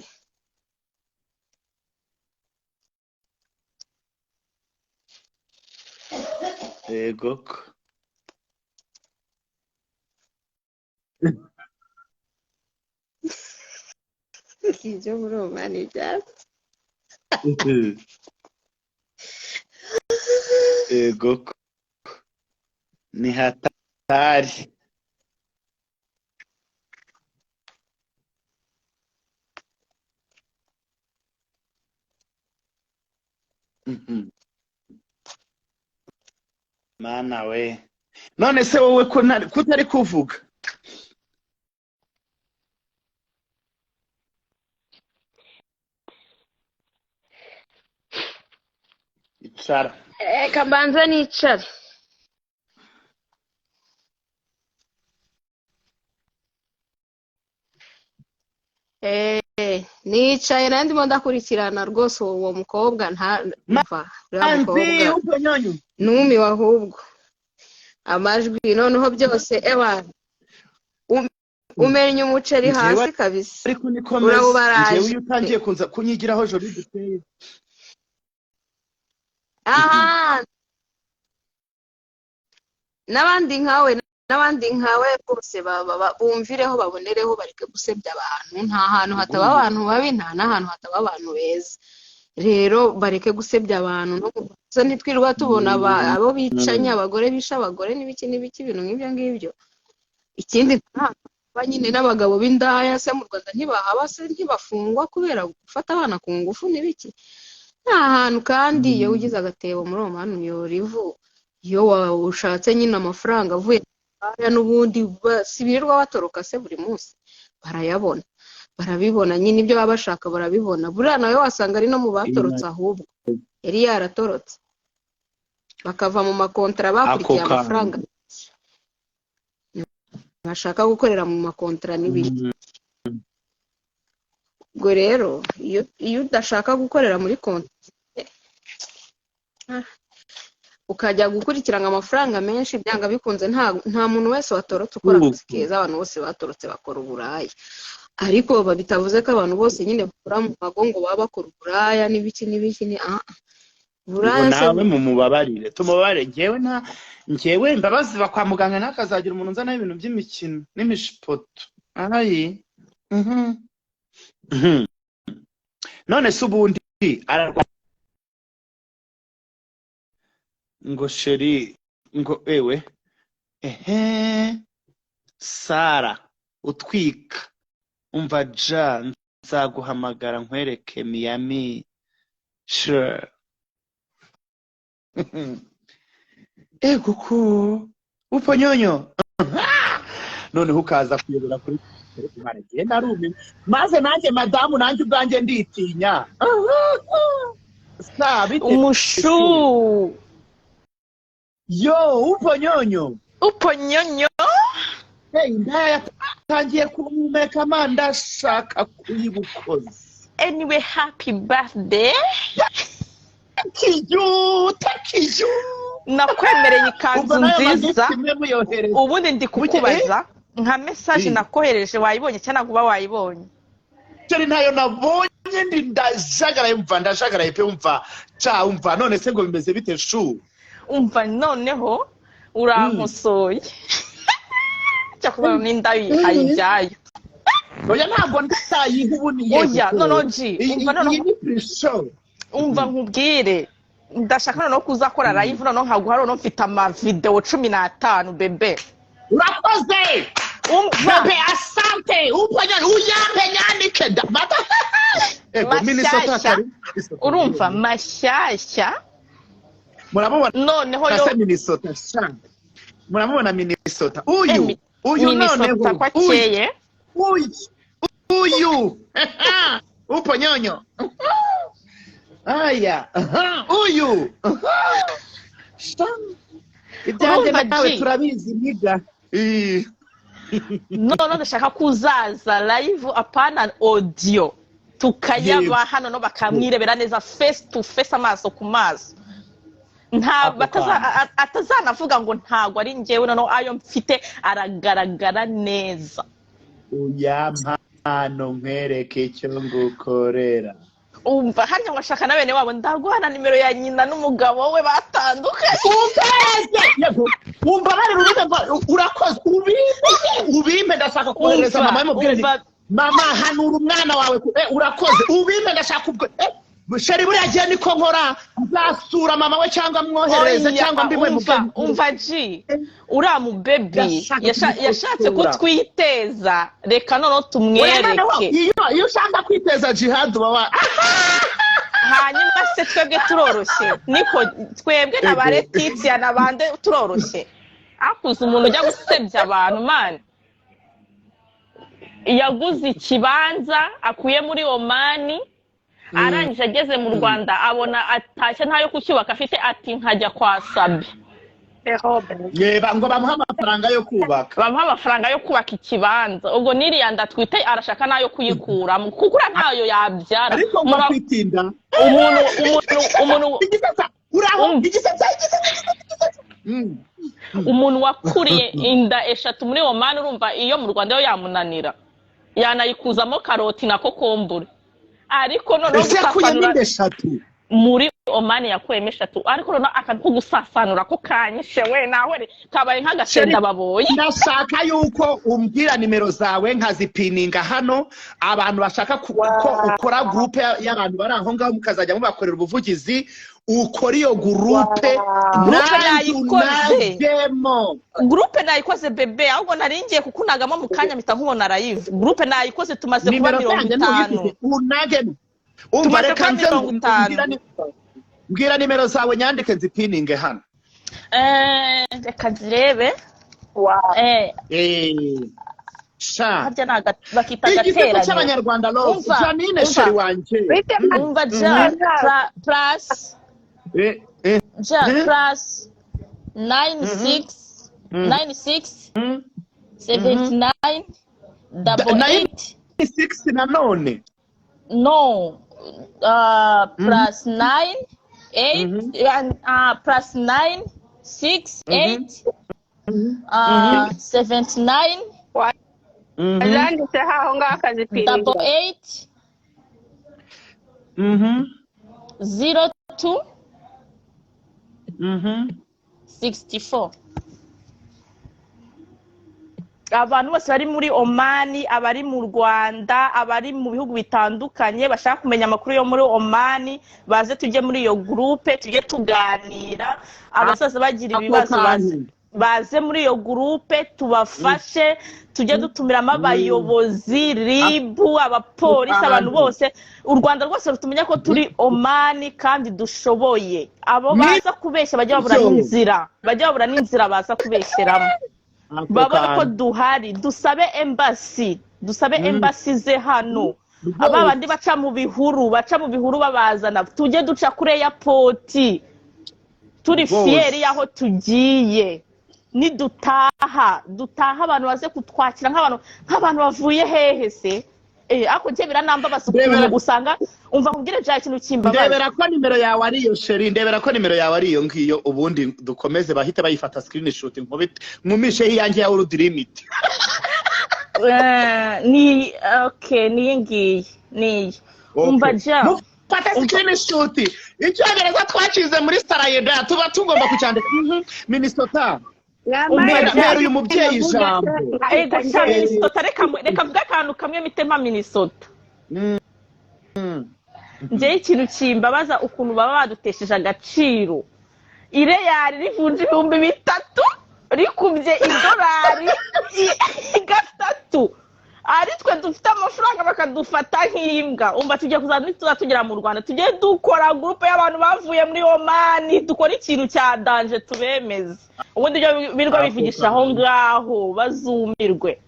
Yego ko. Ibyo muri Omani byatsi. Yego ko. Ni hatari. Mana we. None se wowe ko kutari kuvuga? Icara. Reka mbanze nicare. Nicaye nari ndimo ndakurikirana rwose uwo mukobwa, nta mva uriya Manzi mukobwa upo nyonyo. Numiwe ahubwo amajwi noneho byose, ewa, umenya umuceri Njyewe hasi kabisa. Ariko niko meze. Urawubaraje. Njyewe iyo utangiye kunza kunyigiraho joro duteye. Aha, n'abandi nkawe rwose bumvireho babonereho, bareke gusebya abantu. Nta hantu hataba abantu babi, nta n'ahantu hataba abantu beza. Rero bareke gusebya abantu. No gusa ntitwirirwa tubona abo bicanye, abagore bishe abagore n'ibiki n'ibiki, ibintu nk'ibyo ngibyo. Ikindi, nta hantu haba nyine n'abagabo b'indaya se mu Rwanda ntibahaba se? Ntibafungwa kubera gufata abana ku ngufu n'ibiki? Nta hantu. Kandi iyo ugize agatebo muri uwo muhanda uyora ivu. Iyo ushatse nyine amafaranga avuye hariya n'ubundi si birirwa batoroka se buri munsi? Barayabona, barabibona nyine, ibyo baba bashaka barabibona. Buriya nawe wasanga ari no mu batorotse, ahubwo yari yaratorotse, bakava mu makontara Ako bakurikiye kantu. amafaranga, bashaka gukorera mu makontara n'ibiki. Ubwo rero iyo udashaka gukorera muri konti, ukajya gukurikirana amafaranga menshi, byanga bikunze nta muntu wese watorotse ukora akazi keza. Abantu bose batorotse bakora uburaya, ariko bitavuze ko abantu bose nyine bakora mu mago ngo baba bakora uburaya n'ibiki n'ibiki. Ni ah ah. Ngo Uburaya se? Nawe mumubabarire, tumubabarire. Njyewe nta, njyewe imbabazi ziva kwa muganga. Ntakazagira umuntu nzanaho ibintu by'imikino n'imishipoto ayi. None se ubundi ararwaye ngo chéri, ngo ewe ehe, Sara utwika. Umva ja, nzaguhamagara nkwereke Miami, sure. Ego ko upo nyonyo. Noneho ukaza kuyobora kuri njye narumiwe, maze nanjye madamu, nanjye ubwanjye nditinya. Sa bite? Umushu. Yo, upo nyonyo? Upo nyonyo. Hey, indaya yatangiye kumpumeka ma, ndashaka kuyibukoza. Anyway, happy birthday. Thank you, thank you. Nakwemereye Ubwo ikanzu nayo nziza. ma gift imwe muyohereza. Ubundi ndi kukubaza nka message nakohereje, wayibonye cyangwa ntabwo uba wayibonye? Chéri, ntayo nabonye. Ndi ndajagaraye, umva, ndajagaraye pe. Umva ca, umva, none se ngo bimeze bite shu? Umva, noneho urankosoye, cyakubona n'inda ayibyayo. Oya, ntabwo ndayiha ubu ni Oya, noneho ji umva noneho. Iyi ni pre-show. Umva nkubwire, ndashaka noneho kuzakora live, noneho nkaguha, noneho mfite amavidewo 15, bébé. Urakoze. Umva. Bébé, asante. Upanya uyampe nyandike ndamata. Ego Minnesota. Mashyashya. Kari. Urumva, mashyashya. Muramubona Noneho yo se Minnesota sha? Muramubona Minnesota uyu? Uyu Minnesota noneho ko uyu akeye. Uyu, uyu upo nyonyo. Aya, uyu. Sha. Ibyanjye Urumva nawe G? Turabizi nigga. None ndashaka ko uzaza live, apana audio, tukayabaha noneho bakamwirebera neza face to face, amaso ku maso, nta Ako kantu. Atazanavuga ngo ntago ari njyewe. Noneho ayo mfite aragaragara neza. Uya mpano, nkwereke icyo ngukorera. Umva, harya ngo ashaka na bene wabo, ndaguha na nimero ya nyina n'umugabo we batandukanye. Umbeze yego, umbabarire ubibe ngo urakoze, ubimpe, ubimpe, ndashaka kohereza Umva, mama yamubwire nti, umva. "Mama, hanura umwana wawe urakoze, ubimpe, ndashaka ubwo chérie, buriya gihe niko nkora, nzasura mama we cyangwa mwohereze Oya, cyangwa mbimwe." Umva, umva G, uriya mubebi Ndashaka yashatse kumukosora. kutwiteza, reka noneho tumwereke. Iyo ushaka kwiteza jihad uba wa Hanyuma se twebwe turoroshye? Niko twebwe na ba Letitia na bande turoroshye? Akuze umuntu ujya gusebya abantu, man, yaguze ikibanza akuye muri Omani, arangije ageze mu Rwanda abona atashye ntayo kucyubaka afite, ati nkajya kwa Sabi. Yeba, ngo bamuhe amafaranga yo kubaka. Bamuha amafaranga yo kubaka ikibanza. Ubwo n'iriya nda atwite arashaka n'ayo kuyikuramo, kuko uriya ntayo yabyara. Ariko ngo kwitinda. Umuntu Igisetsa uraho. Igisetsa, igisetsa, igisetsa. Umuntu wakuriye inda eshatu muri Omani, urumva iyo mu Rwanda yo yamunanira, yanayikuzamo karoti na kokombure, ariko noneho Ese yakuyemo gusasanura inda eshatu? Muri Omani yakuyemo eshatu, ariko noneho akantu ko gusasanura ko kanyishe we, nawe kabaye nk'agasenda baboye. Ndashaka yuko umbwira nimero zawe nkazipininga hano, abantu bashaka ko ukora groupe y'abantu bari aho ngaho, mukazajya mubakorera ubuvugizi. Ukora iyo groupe. Groupe nanjye nayikoze. Unagemo. Groupe nayikoze bébé, ahubwo nari ngiye kukunagamo mu kanya mpita nkubona live. Groupe nayikoze, tumaze kuba Nimero mirongo zanjye itanu. ntuyifite? Unagemo, umva. Tumaze Reka kuba nze 50. Mbwira nimero zawe nyandike nzipininge hano. Reka nzirebe. Sha. Harya ni bakita Igitego agateranyo. cy'abanyarwanda love. Umva, Janine, umva. chérie wanjye. Umva ja, plus ja, plus 96 96 79 double Nine 8. Six nanone? No, plus 9 8 and plus 9 6 8 79 Zanditseho aho ngaho akazipininga. Double 8 02 64. Abantu bose bari muri Omani, abari mu Rwanda, abari mu bihugu bitandukanye bashaka kumenya amakuru yo muri Omani, baze tujye muri iyo groupe, tujye tuganira. Abasaza bagira Ako ibibazo baze, kantu. Baze muri iyo groupe tubafashe, tujye dutumiramo abayobozi, RIB, abapolisi, abantu Kantu. bose, u Rwanda rwose rutumenya ko turi Omani kandi dushoboye. Abo baza kubeshya bajya babura Nibyo. n'inzira, bajya babura n'inzira baza kubeshyeramo. Ako Babone ko kantu. duhari. Dusabe embassy, dusabe embassy ze hano. Aba bandi baca mu bihuru, baca mu bihuru babazana, tujye duca kuri airport turi fier y'aho tugiye. Nidutaha, dutaha abantu baze kutwakira nk'abantu bavuye hehe se? Ariko njye biranambabaza ukuntu usanga, umva nkubwire bya kintu kimbabaza. Ndebera ko nimero yawe ari iyo, chérie, ndebera ko nimero yawe ari iyo ngiyo, ubundi dukomeze, bahite bayifata screenshot, nkubite nkumisheho iyanjye ya world limit. Ni okay, ni iyi ngiyi, ni iyi. Umva ja. Mufate screenshot. Icyongereza twakize muri Sarayeda, tuba tugomba kucyandika. Minnesota. Umva ja. Mpera uyu mubyeyi ijambo. Ego sha, Minnesota, reka reka mvuge akantu kamwe mitema Minnesota. Njyewe ikintu kimbabaza ukuntu baba badutesheje agaciro. Ireyari rivunja 3000, rikubye idolari gatatu, ari twe dufite amafaranga bakadufata nk'imbwa. Umva, tugiye kuza tuza tugera mu Rwanda, tujye dukora groupe y'abantu bavuye muri Omani, dukora ikintu cya danger, tubemeze. Ubundi ibyo birirwa bivugisha aho ngaho bazumirwe.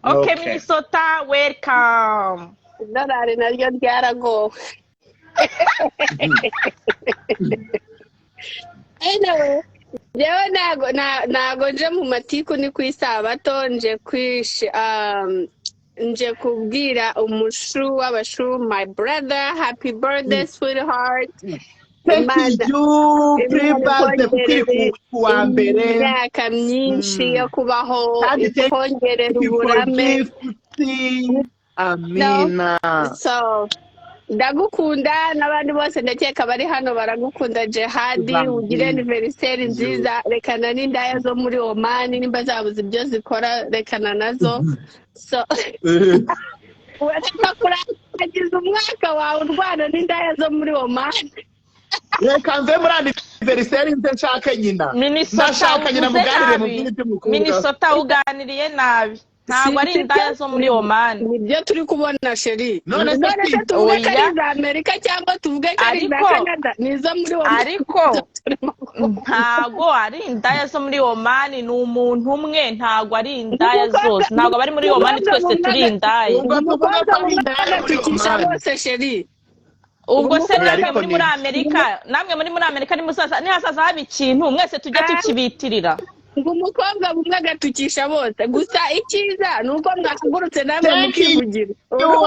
Okay. Okay. Minnesota, welcome. Idolari naryo ryaragowe. Anyway, njyewe ntago nje mu matiku, ni ku isabato nje kwish nje kubwira umushu w'abashu, my brother, happy birthday, sweetheart. Thank Imana you. Imana Pre-birthday, kuko iri ikongerere ku wa mbere. imyaka myinshi yo kubaho, Kandi thank ikongerera you for uburame. gifting. Amina. So ndagukunda, n'abandi bose ndakeka bari hano baragukunda. Jehadi, ugire anniversaire nziza. Rekana n'indaya zo muri Omani, nimba zabuze ibyo zikora rekana nazo. So urashaka kurangiza umwaka wawe urwana n'indaya zo muri Omani. Reka mve muri anniversaire, nze nshake nyina. Minnesota, Ndashaka nyina, uvuze muganire nabi. Mubwire iby'umukobwa. Minnesota, uganiriye nabi, ntabwo ari indaya zo muri Omani. Nibyo turi kubona, chérie. None se None se tuvuge ko ari Oya. iza Amerika cyangwa tuvuge ko ari iza Canada? Ni izo muri Omani. Ariko ntago ari indaya zo muri Omani, ni umuntu umwe, ntago ari indaya zose, ntago abari muri Omani twese turi indaya. Ubwo tuvuge ko Umukobwa ari indaya umwe muri agatukisha Omani. bose, chérie. Ubwo se Oya, namwe ariko muri ni muri Amerika, namwe muri muri Amerika, nimusaza nihasaza haba ikintu, mwese tujya tukibitirira. Ngo umukobwa umwe agatukisha bose. Gusa icyiza ni uko mwahagurutse namwe Thank you. mukivugira.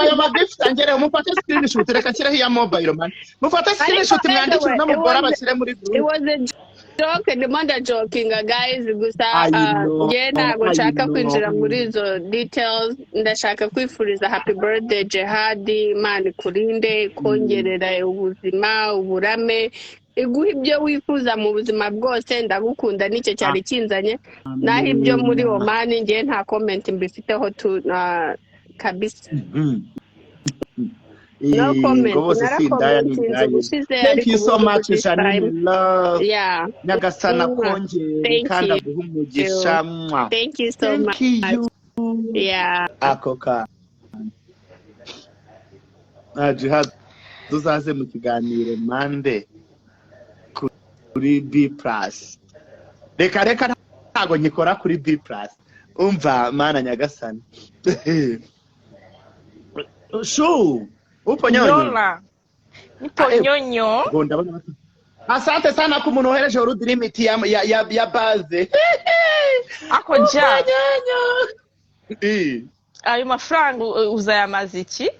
Ayo magift angereho, mufate screenshot. Reka nshyiraho iya mobile money, mufate screenshot, mwandikire uno mugore abashyire muri It group. was a joke, ndimo ndajokinga, guys. Gusa I know, njye ntabwo I nshaka know. kwinjira muri izo details. Ndashaka kwifuriza happy birthday Jehadi. Imana ikurinde, ikongerera ubuzima, uburame, iguha ibyo wifuza mu buzima bwose. Ndagukunda, nicyo cyari kinzanye. Naho ibyo muri Omani, njye nta comment mbifiteho tu kabisa. No comment. Ngo bose si indaya, ni Narakomentinze indaya. ubushize, Thank ariko you so ubu much, this Janine time Love. Yeah. Nyagasana Mwah. kongere Thank kandi you. aguhe umugisha. Mwah. Thank you so Thank much. you. Yeah. Ako ka ah, Jihad, tuzaze mu kiganiro mande kuri B Plus. Reka reka, ntabwo nkikora kuri B Plus. Umva, mana nyagasani, shu upo nyonyo? Yola, nipo nyonyo. Ngo ndabona asante sana ku muntu wohereje urudirimiti ya baze. Ako ja Nyonyo. Eh. Ayo mafaranga uzayamaza iki?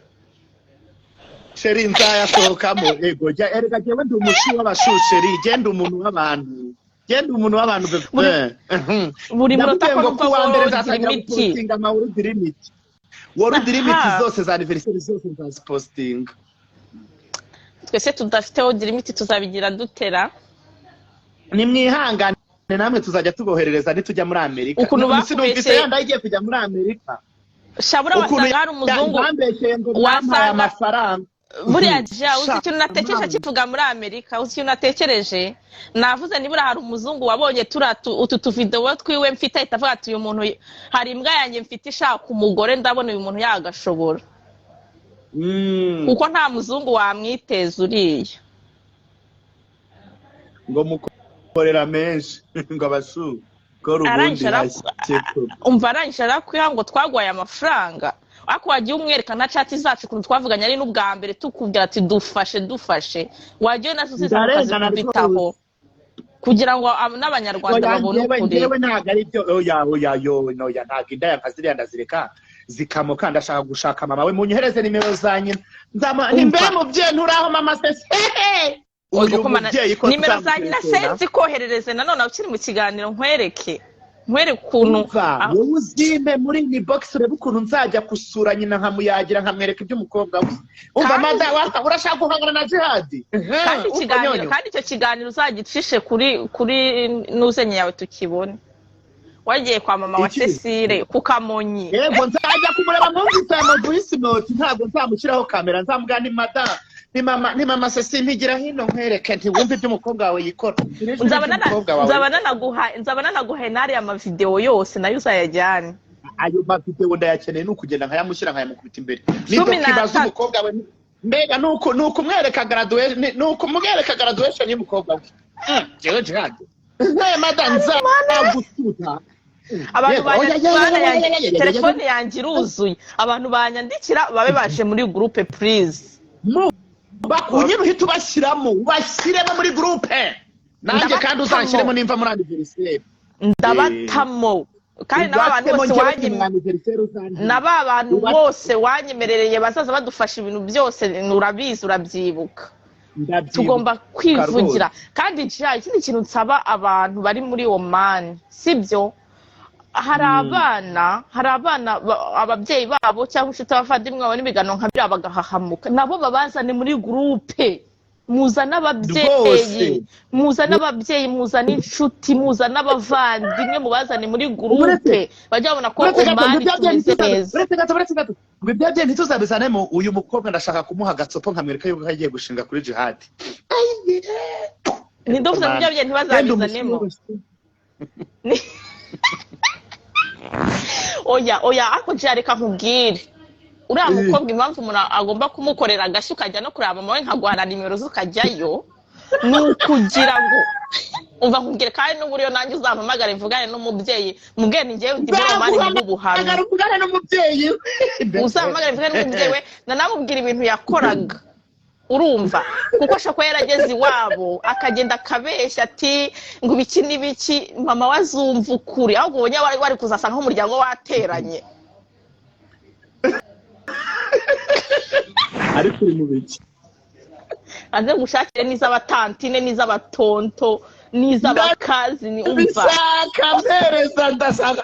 Chérie, nzayasohokamo. Ego jya, erega jyewe ndi umushu w'abashu, chérie. Genda umuntu w'abantu, genda umuntu w'abantu, bebe. Buri munota Ndakubwiye ko ngo numva ku wa mbere world nzatangira limit. gupostinga ama world limit, world limit zose za anniversaire zose nzazipostinga. Twese tudafite world limit tuzabigira dutera? Nimwihangane, namwe tuzajya tuboherereza nitujya muri Amerika. Ukuntu Sinumvise bakubeshye. yandi igiye kujya muri Amerika. Shabura, Ukuntu wasanga hari umuzungu bambeshyeye ngo bampaye amafaranga. Buriya ja, uzi Sha, ikintu natekereje mama. Kivuga muri Amerika, uzi ikintu natekereje? Navuze nibura hari umuzungu wabonye turiya utu tuvidewo twiwe mfite, ahita avuga ati: "Uyu muntu, hari imbwa yanjye mfite ishaka umugore, ndabona uyu muntu yagashobora." Kuko nta muzungu wamwiteza uriya. Ngo mukorera menshi, ngo abashu kora ubundi. Arangije Hashyeko. Umva, arangije arakwiha ngo twaguhaye amafaranga, ariko wagiye umwereka na chat zacu, ukuntu twavuganye ari n'ubwa mbere tukubwira ati: "Dufashe, dufashe." Wagiye nazo ziza Ndarengana. ukazikubitaho kugira ngo n'abanyarwanda Oya, babone njyewe ukuri. Njyewe ntabwo ari byo. Oya, oya, yo, oya, ntabwo indaya nka ziriya ndazireka zikamoka. Ndashaka gushaka mama we, munyohereze nimero za nyina. Nzama ni mbe mubyeyi, nturaho mama se hehe uyu Ubwo mana- mubyeyi ko nimero za nyina tuzamutelefona. Senzi koherereze nanone ukiri mu kiganiro, nkwereke ukuntu Umva, wowe uzime muri iyi box, urebe ukuntu nzajya gusura nyina, nkamuyagira, nkamwereka iby'umukobwa we. Umva, Kandi- mada urashaka guhangana na Jihadi. Kandi Umva, ikiganiro Nyonyo. Kandi icyo kiganiro uzagicishe kuri nuzenye yawe tukibone, wagiye kwa mama wa Iki? Cecile ku Kamonyi. Yego, nzajya kumureba. Mwumvise aya voice note, ntabwo nzamushyiraho kamera. Nzamubwira ni mada, ni mama, ni mama Cecile, ntigira hino nkwereke, ntiwumve ibyo umukobwa wawe yikora. Umukobwa wawe. Nzaba nanaguhaye n'ariya mavidewo yose, nayo uzayajyane. Ayo mavidewo ndayakeneye, ni ukugenda nkayamushyira, nkayamukubita imbere. Ni Cumi document n'atatu. z'umukobwa we. Mbega ni ukumwereka graduation y'umukobwa we. Jewe Jihad, mada, nzagusuta. Abantu Yego, oya, banyandikira ya, ya, ya, ya, ya, ya, ya, ya. Telefone yanjye iruzuye. Abantu banyandikira babe baje muri groupe, please. Nyine uhita ubashyiramo, ubashyiremo muri groupe. Nanjye kandi Ndabatamo. uzanshyiremo nimva muri anniversaire. Ndabatamo kandi n'aba bantu Ubatemo bose njyewe wanyime mu anniversaire uzantire. Na ba bantu bose wanyemerereye bazaza badufasha ibintu byose, urabizi, urabyibuka. Ndabyibuka Tugomba rwose. kwivugira. Kandi ja, ikindi kintu nsaba abantu bari muri Omani, sibyo, hari abana, hari abana ababyeyi babo cyangwa inshuti, abavandimwe babona ibiganiro nka biriya bagahahamuka, nabo babazane muri groupe. Muzane ababyeyi, Rwose. muzane ababyeyi, muzane inshuti, muzane abavandimwe, mubazane muri groupe, Uretse bajya babona ko uretse gato ngo Omani ibyabye tumeze neza. Uretse gato, uretse gato, ngo ibyabye ntituzabizanemo. Uyu mukobwa ndashaka kumuha agasopo nkamwereka yuko agiye gushinga kuri Jihadi. Ninde uvuze ngo Mana. ibyabye Genda ntibazabizanemo? umushyire. Oya, oya, ariko jya reka nkubwire, uriya mukobwa, impamvu umuntu agomba kumukorera agashyi, ukajya no kureba mama we, nkaguhana nimero ze ukajyayo, ni ukugira ngo umva nkubwire. Kandi n'uburyo nanjye uzampamagare mvugane n'umubyeyi, mubwire ni njyewe ndi muri Omani muhe ubuhamya. Nzaguhamagara uvugane n'umubyeyi we. Uzampamagare mvugane n'umubyeyi we, nanamubwira ibintu yakoraga, urumva, kuko ashobora kuba yarageze iwabo akagenda akabeshya ati ngo ibiki n'ibiki. Mama we azumva ukuri, ahubwo ubonye wari kuzasanga nk'umuryango wateranye. Ariko uri mu biki? Aze ngushakire n'iz'abatantine, n'iz'abatonto, n'iz'abakazini, umva. Ndabishaka, mpereza, ndashaka.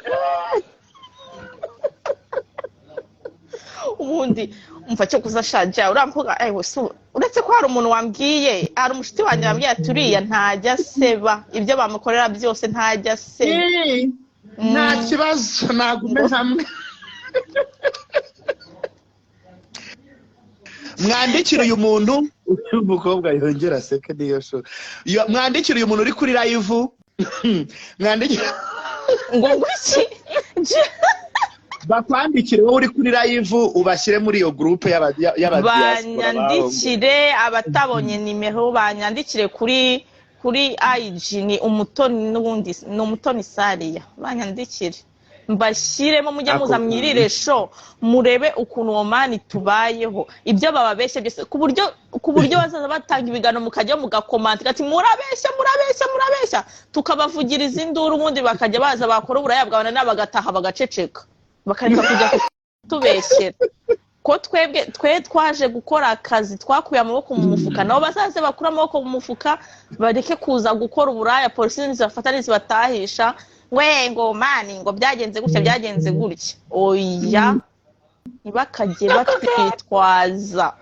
Ubundi umva cyo kuza shaja uriya mukobwa, ewe, si uretse ko hari umuntu wambwiye, hari umushuti wanjye wambwiye ati uriya ntajya aseba, ibyo bamukorera byose ntajya aseba. Eh, nta kibazo, nagume hamwe. Mwandikire uyu muntu, uyu mukobwa yongera aseke niyo sho. Mwandikire uyu muntu uri kuri live, mwandikire. Ngo ngwiki? Bakwandikire wowe uri kuri live, ubashyire muri iyo groupe y'abadiaspora baho. Banyandikire, abatabonye nimero banyandikire kuri IG, ni Umutoni, n'ubundi ni Umutoni Sariya. Banyandikire mbashyiremo, mujye Ako muza mwirire sho, murebe ukuntu Omani tubayeho, ibyo bababeshya byose, ku buryo bazaza batanga ibiganiro mukajya mugakomanta ati murabeshya, murabeshya, murabeshya, tukabavugiriza induru. Ubundi bakajya baza bakora uburaya bwawe nabo bagataha bagaceceka, bakareka kujya kutubeshyera ko twebwe twe twaje gukora akazi, twakuye amaboko mu mufuka. Nabo bazaze bakure amaboko mu mufuka, bareke kuza gukora uburaya. Polisi nizibafata nizibatahisha we ngo mani ngo byagenze gutya, byagenze gutya, oya, ntibakajye batwitwaza,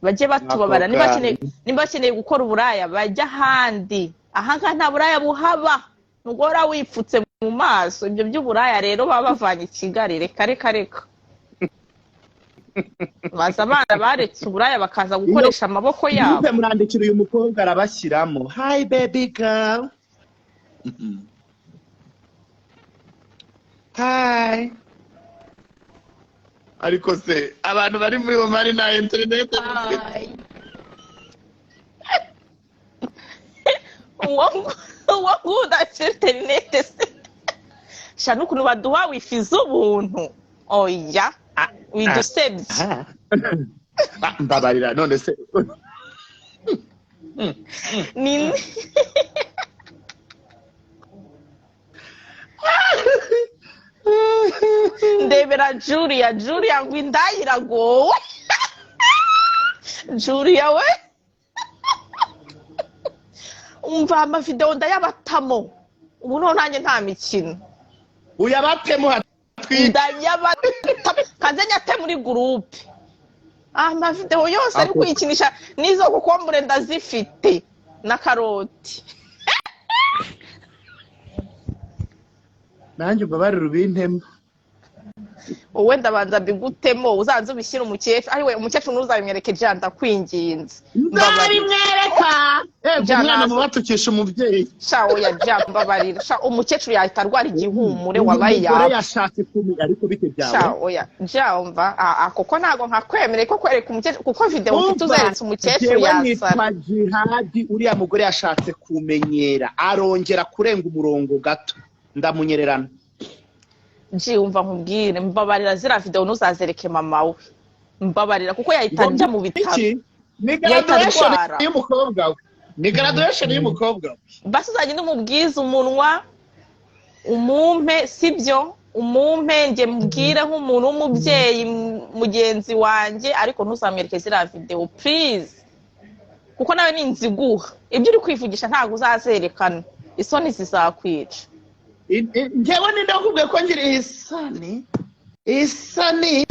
bajye batubabara. Ako Niba kanya. Niba bakeneye gukora uburaya bajya ahandi, ahangaha nta buraya buhaba, ntugora wipfutse mu maso. Ibyo by'uburaya rero baba bavanye i Kigali, reka reka reka. Baza abana baretse uburaya bakaza gukoresha amaboko yabo. Groupe, murandikira uyu mukobwa arabashyiramo. Hi baby girl, hi. Ariko se abantu bari muri Omani nta interineti bafite? Uwo ngunda interinete se sha, n'ukuntu baduha wifi z'ubuntu, oya, widusebye. Ah. Ah, mbabarira, none se Ni ndebera Julia, Julia ngo indaya iragowe. Julia we, umva, amavidewo ndayabatamo ubu noneho, nanjye nta mikino. Uyabatemo hatwike. Ndayabatamo, kaze nyate muri groupe amavidewo yose ari Ako. kwikinisha, n'izo kokombure ndazifite na karoti. Nanjye umbabarire ubintemo. Wowe ndabanza mbigutemo, uzaze ubishyire umukecuru. Ariwe umukecuru ntuzabimwereke jya, ndakwinginze, mbabarira. Nzabimwereka. Ego. Jya Umwana naza. mubatukisha umubyeyi. Sha oya, jya mbabarira sha, umukecuru yahita arwara igihumure, wabaye Umugore yaba yashatse kumenya, ariko bite sha byawe? Oya jya, umva, kuko ntabwo nkakwemereye ko kwereka umukecuru, kuko videwo mfite Umva, uzeretse umukecuru jewe yasara. nitwa Jihadi. Uriya mugore yashatse kumenyera, arongera kurenga umurongo gato, ndamunyererana. Ji, umva nkubwire, mbabarira, ziriya videwo ntuzazereke mama we, mbabarira, kuko yahita ajya mu bitaro. Iki ni Yahita graduation arwara. y'umukobwa we. Ni graduation y'umukobwa we. Basi uzagenda umubwize umunwa, umumpe, sibyo? Umumpe njye mubwire nk'umuntu w'umubyeyi mugenzi wanjye, ariko ntuzamwereke ziriya videwo please, kuko nawe ni inziguha. Ibyo uri kwivugisha ntabwo uzazerekana, isoni zizakwica. Njyewe ninde wakubwiye ko ngira isoni? Isoni,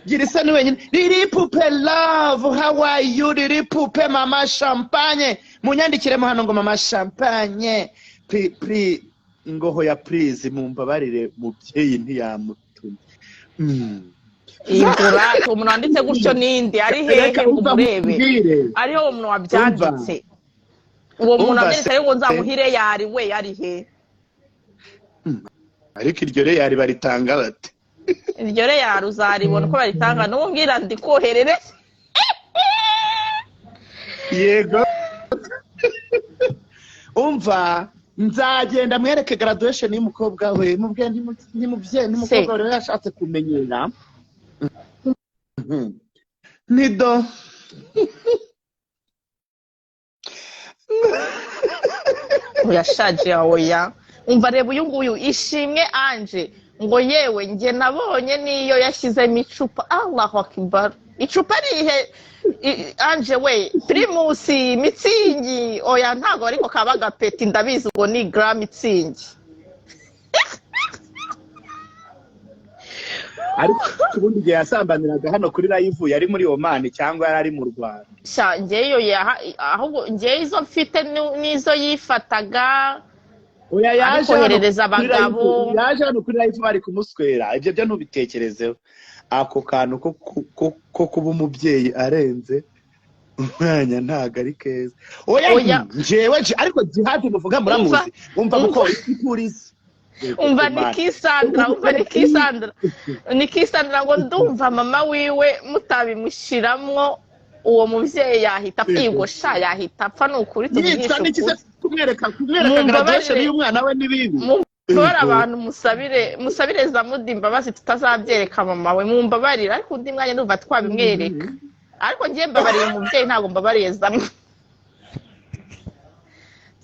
gira isoni wenyine. Riri pupe love, how are you? Riri pupe mama champagne, munyandikiremo hano ngo mama champagne pri pri ngoho ya please, mumbabarire mubyeyi ntiyamutumye. Igura umuntu wanditse gutyo ninde? Ari hehe? Reka Ngo umva umurebe. nkubwire. Ariho uwo muntu wabyanditse, uwo muntu Umva wabyanditse ngo nzamuhire yari we yari he? Ariko iryo reyari baritanga bate? Iryo reyari uzaribona uko baritanga, n'umbwira ndi koherere. Yego, umva, nzagenda mwereke graduation y'umukobwa we, mubwiye ntimubyeyi n'umukobwa we rero yashatse kumenyera nido. Uyashaje, oya. Umva, reba uyu nguyu Ishimwe Anje ngo yewe njye nabonye niyo yashyizemo icupa. Allahu akbar, icupa rihe? Anje we, Primusi, Mitsingi? Oya, ntabwo ariko kaba gapeti, ndabizi ngo ni gram Mitsingi. Ariko ubundi igihe yasambaniraga hano kuri live yari muri Oman cyangwa yari ari mu Rwanda? Sha, njyewe ahubwo njyewe izo mfite nizo yifataga. Oya, yaje hano Arikoherereza kuri live, abagabo. yaje hano kuri live bari kumuswera. Ibyo byo ntubitekerezeho. Ako kantu ko kuba umubyeyi arenze umwanya ntago ari keza. Oya, Oya. njyewe ariko Jihad muvuga muramuzi. Umva muko ipurizi. Umva Nikisandra, umva Nikisandra, Nikisandra ngo ndumva mama wiwe mutabimushiramwo uwo mubyeyi yahita apfa. Yahita apfa, ni ukuri Yitwa tuvugisha n'ikize ukuri. kumwereka Mumbabarire. graduation y'umwana we n'ibibi. Mumbabarire abantu, musabire Zamudi imbabazi tutazabyereka mama we, mumbabarire. Ariko undi mwanya ndumva twabimwereka, ariko njye mbabariye umubyeyi, ntabwo mbabariye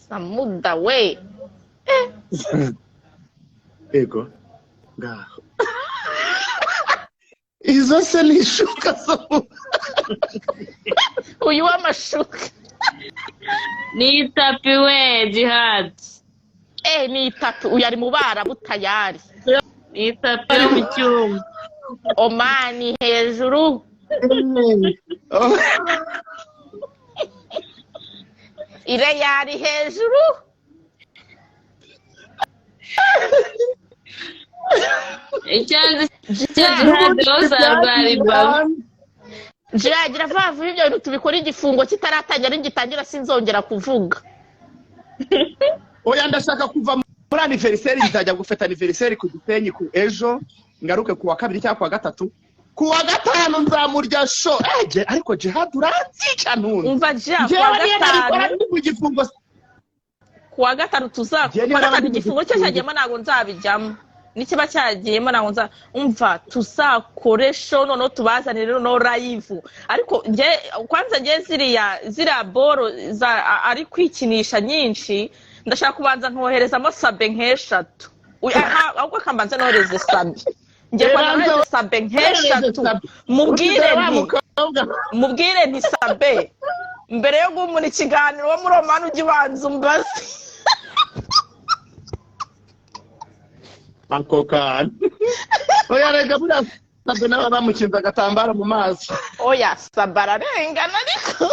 Zamuda we. Yego, ngaho izo se ni ishuka zo Uyu w'amashuka. Ni itapi we Jihad. Ni itapi, uyu ari mu Barabu tayari. Ni itapi yo mu cyumba. Omani hejuru. Ireyari hejuru. Icyanzi cya Jihad uzarwara imbavu. Jiragira vuba vuba ibyo bintu tubikora igifungo kitaratangira, nigitangira sinzongera kuvuga. Oya, ndashaka kuva muri anniversaire, nzajya gufata anniversaire ku Gisenyi ku ejo, ngaruke ku wa kabiri cyangwa ku wa gatatu. Ku wa gatanu nzamurya show. Ariko Jihad uranzica ntunze. Umva Jira, ku Njyewe wa niyo nabikora gatanu ndi mu gifungo. Ku wa gatanu tuza, Njyewe ku wa niba gatanu ndi mu igifungo cyo gifungo. cyagiyemo ntabwo nzabijyamo, nikiba cyagiyemo ntabwo nza. Umva, tuzakore show noneho tubazanire noneho live. Ariko njye kwanza njye ziriya boro za ari kwikinisha nyinshi, ndashaka kubanza nkoherezamo Sabe nk'eshatu. Ahubwo akambanza nohereze Sabe, njye kwanza Eranza nohereze Sabe nk'eshatu, Sabe. mubwire Wa nti mukobwa. mubwire nti Sabe, mbere yo guhumura ikiganiro wo muri Omani ujye ubanza umbaze. Ako kantu. Oya, rega buriya Sabe nawe bamukinze agatambaro mu maso. Oya, Sabe ararengana, ariko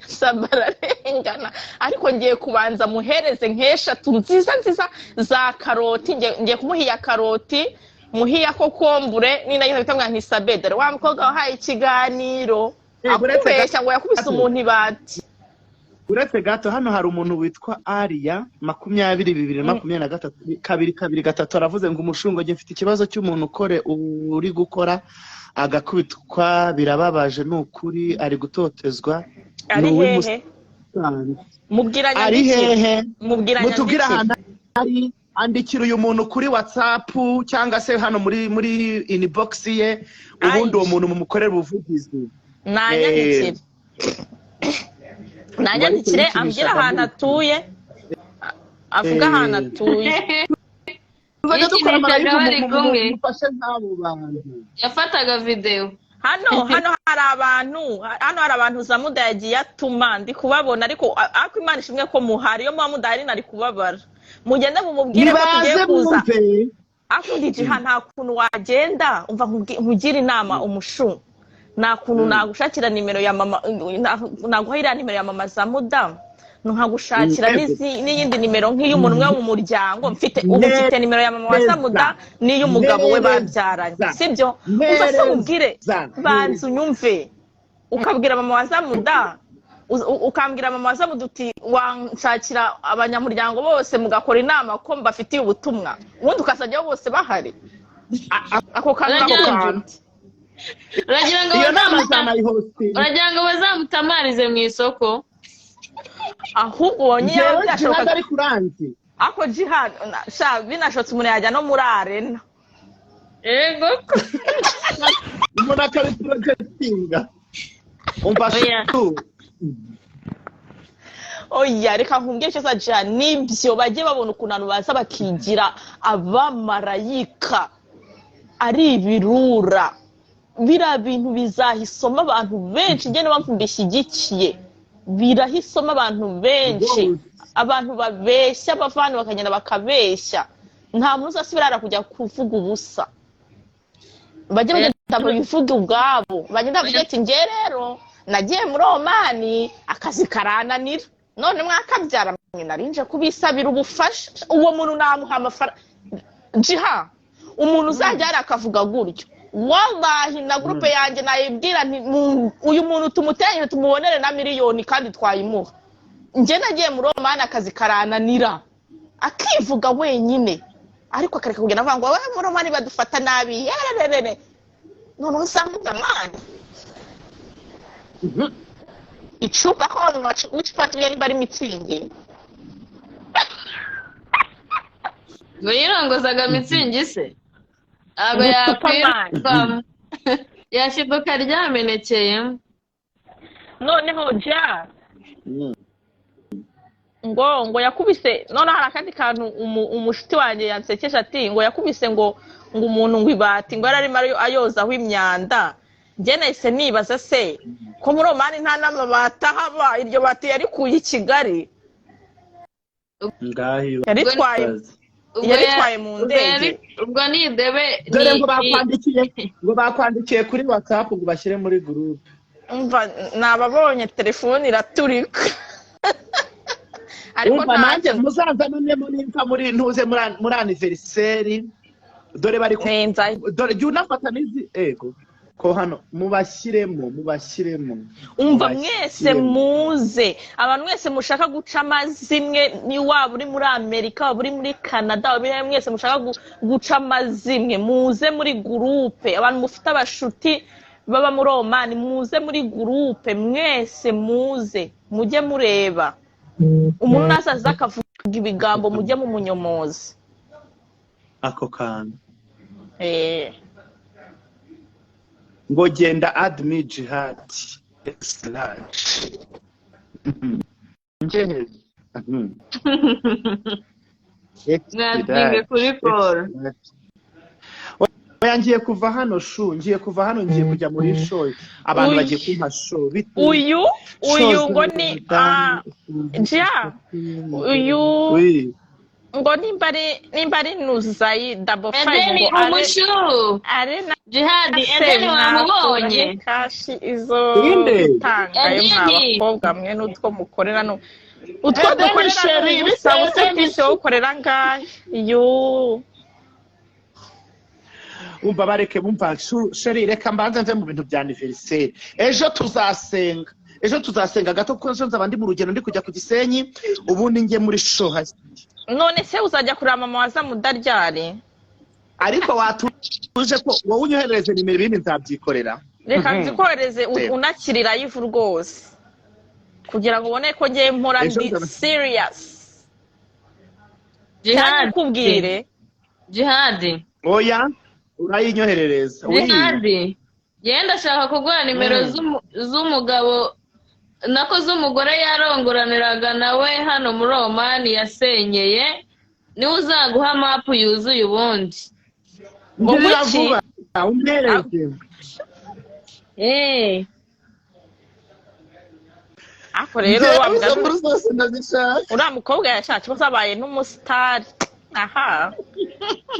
Sabe ararengana, ariko ngiye kubanza muhereze nk'eshatu nziza nziza za karoti. Ngiye kumuha iya karoti, muhe iya kokombure, ninageza mpita nti Sabe, dore wa mukobwa wahaye ikiganiro Uretse akubeshya ngo yakubise umuntu ibati. Uretse gato, hano hari umuntu witwa Ariya 20 2023 2 2 3 aravuze ngo umushungo njye mfite ikibazo cy'umuntu ukore uri gukora agakubitwa, birababaje ni ukuri, ari gutotezwa. Ari Ni hehe? uw'i Mubwira Ari nyandikire. hehe? Mubwira Mutubwire nyandikire. ahantu ari, andikira uyu muntu kuri WhatsApp cyangwa se hano muri inbox ye, ubundi uwo muntu mumukorere ubuvugizi. Nanyandikire. Ngo ariko Nanyandikire ambwire yikinishaga ahantu muri atuye, avuge ahantu Eh, atuye. Tuzajya dukora Yikinishaga amalive bari kumwe, mufashe nk'abo bantu. Yafataga videwo. Hano hari abantu Zamuda yagiye atuma, ndi kubabona, ariko Imana ishimwe ko muhari. Iyo muba mudahari nari kubabara. Mugende mumubwire ko tugiye Nibaze kuza. Mwumve. Ariko Jiha, nta kuntu wagenda, umva nkugire inama, umushu, nta kuntu nagushakira nimero ya mama, naguha iriya nimero ya mama Zamuda, nkagushakira n'iyindi nimero nk'iy'umuntu umwe wo mu muryango mfite. Ubu mfite nimero ya mama wa Neza. Zamuda n'iy'umugabo we Neza. babyaranye, sibyo? Umva se nkubwire. Neza. Banza unyumve. Ukabwira mama wa Zamuda, ukambwira mama wa Zamuda uti wanshakira abanyamuryango bose mugakora inama ko mbafitiye ubutumwa, ubundi ukazajyaho bose bahari. Ako kantu Uragira nako ngo kantu. Uragira ngo Iyo nama bazamuta nzanayihostinga. Uragira ngo bazamutamarize mu isoko? Ahubwo wonye yaba Njyewe byashobokaga. Jihad ari kuranzi. Ako Jihad, sha, binashobotse umuntu yajya no muri arena. Yego. Umuntu akabiprojectinga, umva. Oya. Shu. Oya, reka nkubwire icyo za Jihad, nibyo bajye babona ukuntu abantu baza bakigira abamarayika ari ibirura. Biriya bintu bizahisoma abantu benshi. Njye niyo mpamvu mbishyigikiye, birahisoma abantu benshi. Rwose. Abantu babeshya bava hano bakagenda bakabeshya, nta muntu uzasubira hariya kujya kuvuga ubusa. Bajye bagenda babivuge ubwabo, bagenda bavuge ati njye rero nagiye muri Omani akazi karananira, none mwakabyara mwe narinje kubisabira ubufasha. Uwo muntu namuha amafaranga. Jiha, umuntu uzajya hariya akavuga gutyo, wallahi na groupe yanjye nayibwira nti uyu muntu tumuteranyire tumubonere na miliyoni kandi twayimuha. Njye nagiye muri Omani akazi karananira, akivuga wenyine, ariko akareka kugenda avuga ngo wowe muri Omani badufata nabi, yererere. Noneho usanga mani icupa ko icupa tuye niba ari Mützig. Ngo yirongozaga Mützig se? Ntabwo Icupa mani. yakwirwamo, yashiduka ryamenekeyemo. Noneho ja ngo yakubise. Noneho hari akandi kantu umushuti wanjye yansekeje, ati ngo yakubise ngo umuntu ngo ibati ngo yari arimo ayozaho imyanda. Njye nahise nibaza se ko muri Omani nta n'amabati ahaba, iryo bati yarikuye i Kigali? Ngaho. Yaritwaye. Ubwo Yaritwaye mu ubwo ndege. Ubwo ni idebe. Dore ni ngo bakwandikiye kuri WhatsApp ngo bashyire muri groupe. Umva, nababonye telefone iraturika, ariko Umva nanjye ntacyo. Muzanzanemo nimfa muri ntuze muri anniversaire, dore bari Neza. Dore jya unafata n'izi, ego ko hano mubashyiremo, mubashyiremo. Umva mwese. Mubashyiremo. Muze abantu mwese mushaka guca amazimwe, ni waba uri muri Amerika, waba uri muri Canada, waba uri hehe, mwese mushaka guca amazimwe muze muri groupe. Abantu mufite abashuti baba muri Omani, muze muri groupe mwese, muze mujye mureba umuntu nasaza akavuga ibigambo, mujye mumunyomoza. Ako kantu. Eh. Ngo genda add me Jihad X large. Njye X Mwatinge large. kuri Paul. Oya, ngiye kuva hano shu, ngiye kuva hano, ngiye kujya muri show, abantu bagiye kumpa show bite? Uyu ngo ni Jia, uyu Oui. ngo nimba ari Nuzayi 55 Edeni. Ngo are Umushu. Are na Jihadi, Edeni wamubonye? Cash izo Inde? gutangayo mwa Edeni. bakobwa mwe, n'utwo mukorera no utwo Edeni dukorera chérie, n'ubusa bite? use fisi wowe ukorera ngahe yo? Umva, bareke bumva chérie, reka mbanze mve mu bintu bya anniversaire. Ejo tuzasenga, ejo tuzasenga gato, kuko ejo nzaba ndi mu rugendo, ndi kujya ku Gisenyi, ubundi njye muri show hasi. None se uzajya kureba mama wa Zamudaryari? Ariko watuje ko wowe unyoherereze nimero, ibindi nzabyikorera. Reka nzikohereze unakirira live rwose kugira ngo ubone ko ngiye mpora Ejo ndi serious cyane. Jihadi. Nkubwire. Jihadi. Oya, urayinyoherereza. Oui. Jihadi, njyewe ndashaka kuguha nimero z'umugabo. Nako z'umugore yarongoraniraga nawe hano muri Omani yasenyeye, niwe uzaguha map yuzuye ubundi. Ngo Ngirira kuki? vuba umpereze. Ariko rero Njyewe wa izo mugani nkuru zose ndazishaka. Uriya mukobwa yashatse ko zabaye n'umusitari aha.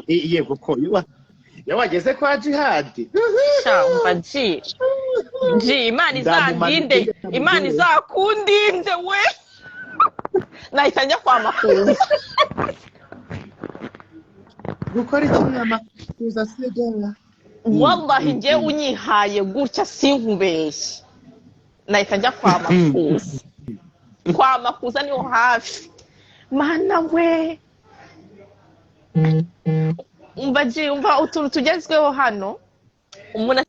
Yego ko iyo wageze kwa Jihadi. Sha, umva ji ji, Imana izandinde. Ndamumanika. Imana izakundinde we, nahita njya kwa Makuza. Gukora iki mwamakuza sigara? Wallahi njye unyihaye gutya, sinkubeshye, nahita njya kwa Makuza. Kwa Makuza niho hafi. Mana we, umva ji, umva utuntu tugezweho hano. Umuntu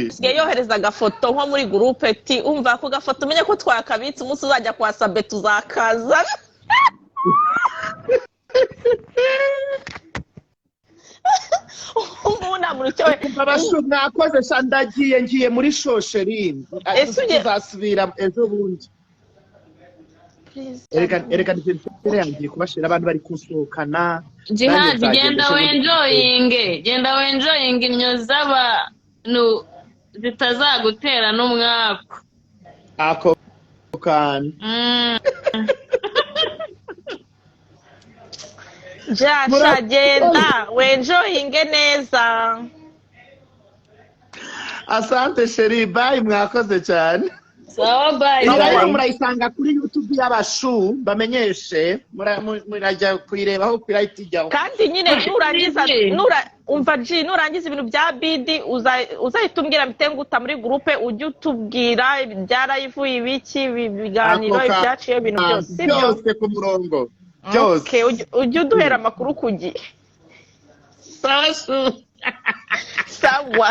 asigaye yohereza agafoto nko muri groupe, ti umva ako gafoto umenye ko twakabitse, umunsi uzajya kwa Sabe tuzakazana. Ubu nta muntu icyo Umva bashu, mwakoze sha, ndagiye, ngiye muri shosheri. Ese Tuzasubira ejo bundi. Erega nivensere yangiye kubashira abantu bari kunsohokana. Nanjye Jihadi, nzagenda genda ejo bundi. wenjoyinge, genda wenjoyinge innyo z'abantu zitazagutera n'umwaku. Ako kantu. Jasha, genda wenjoyinge neza. Asante chérie, bye, mwakoze cyane. Sawa, bye. Iyo rero Bye. murayisanga kuri YouTube y'abashu, bamenyeshe murajya kuyirebaho kuri ijyaho. Kandi nyine nurangiza umva G, nurangiza ibintu bya bidi uzahita umbwira, mpite nguta muri groupe, ujye utubwira ibya live, ibiki, ibiganiro Ako ibyaciye, ibintu byose, sibyo? Byose ku murongo byose. Okay, ujye uduhera amakuru ku gihe. Sawa shu. Sawa.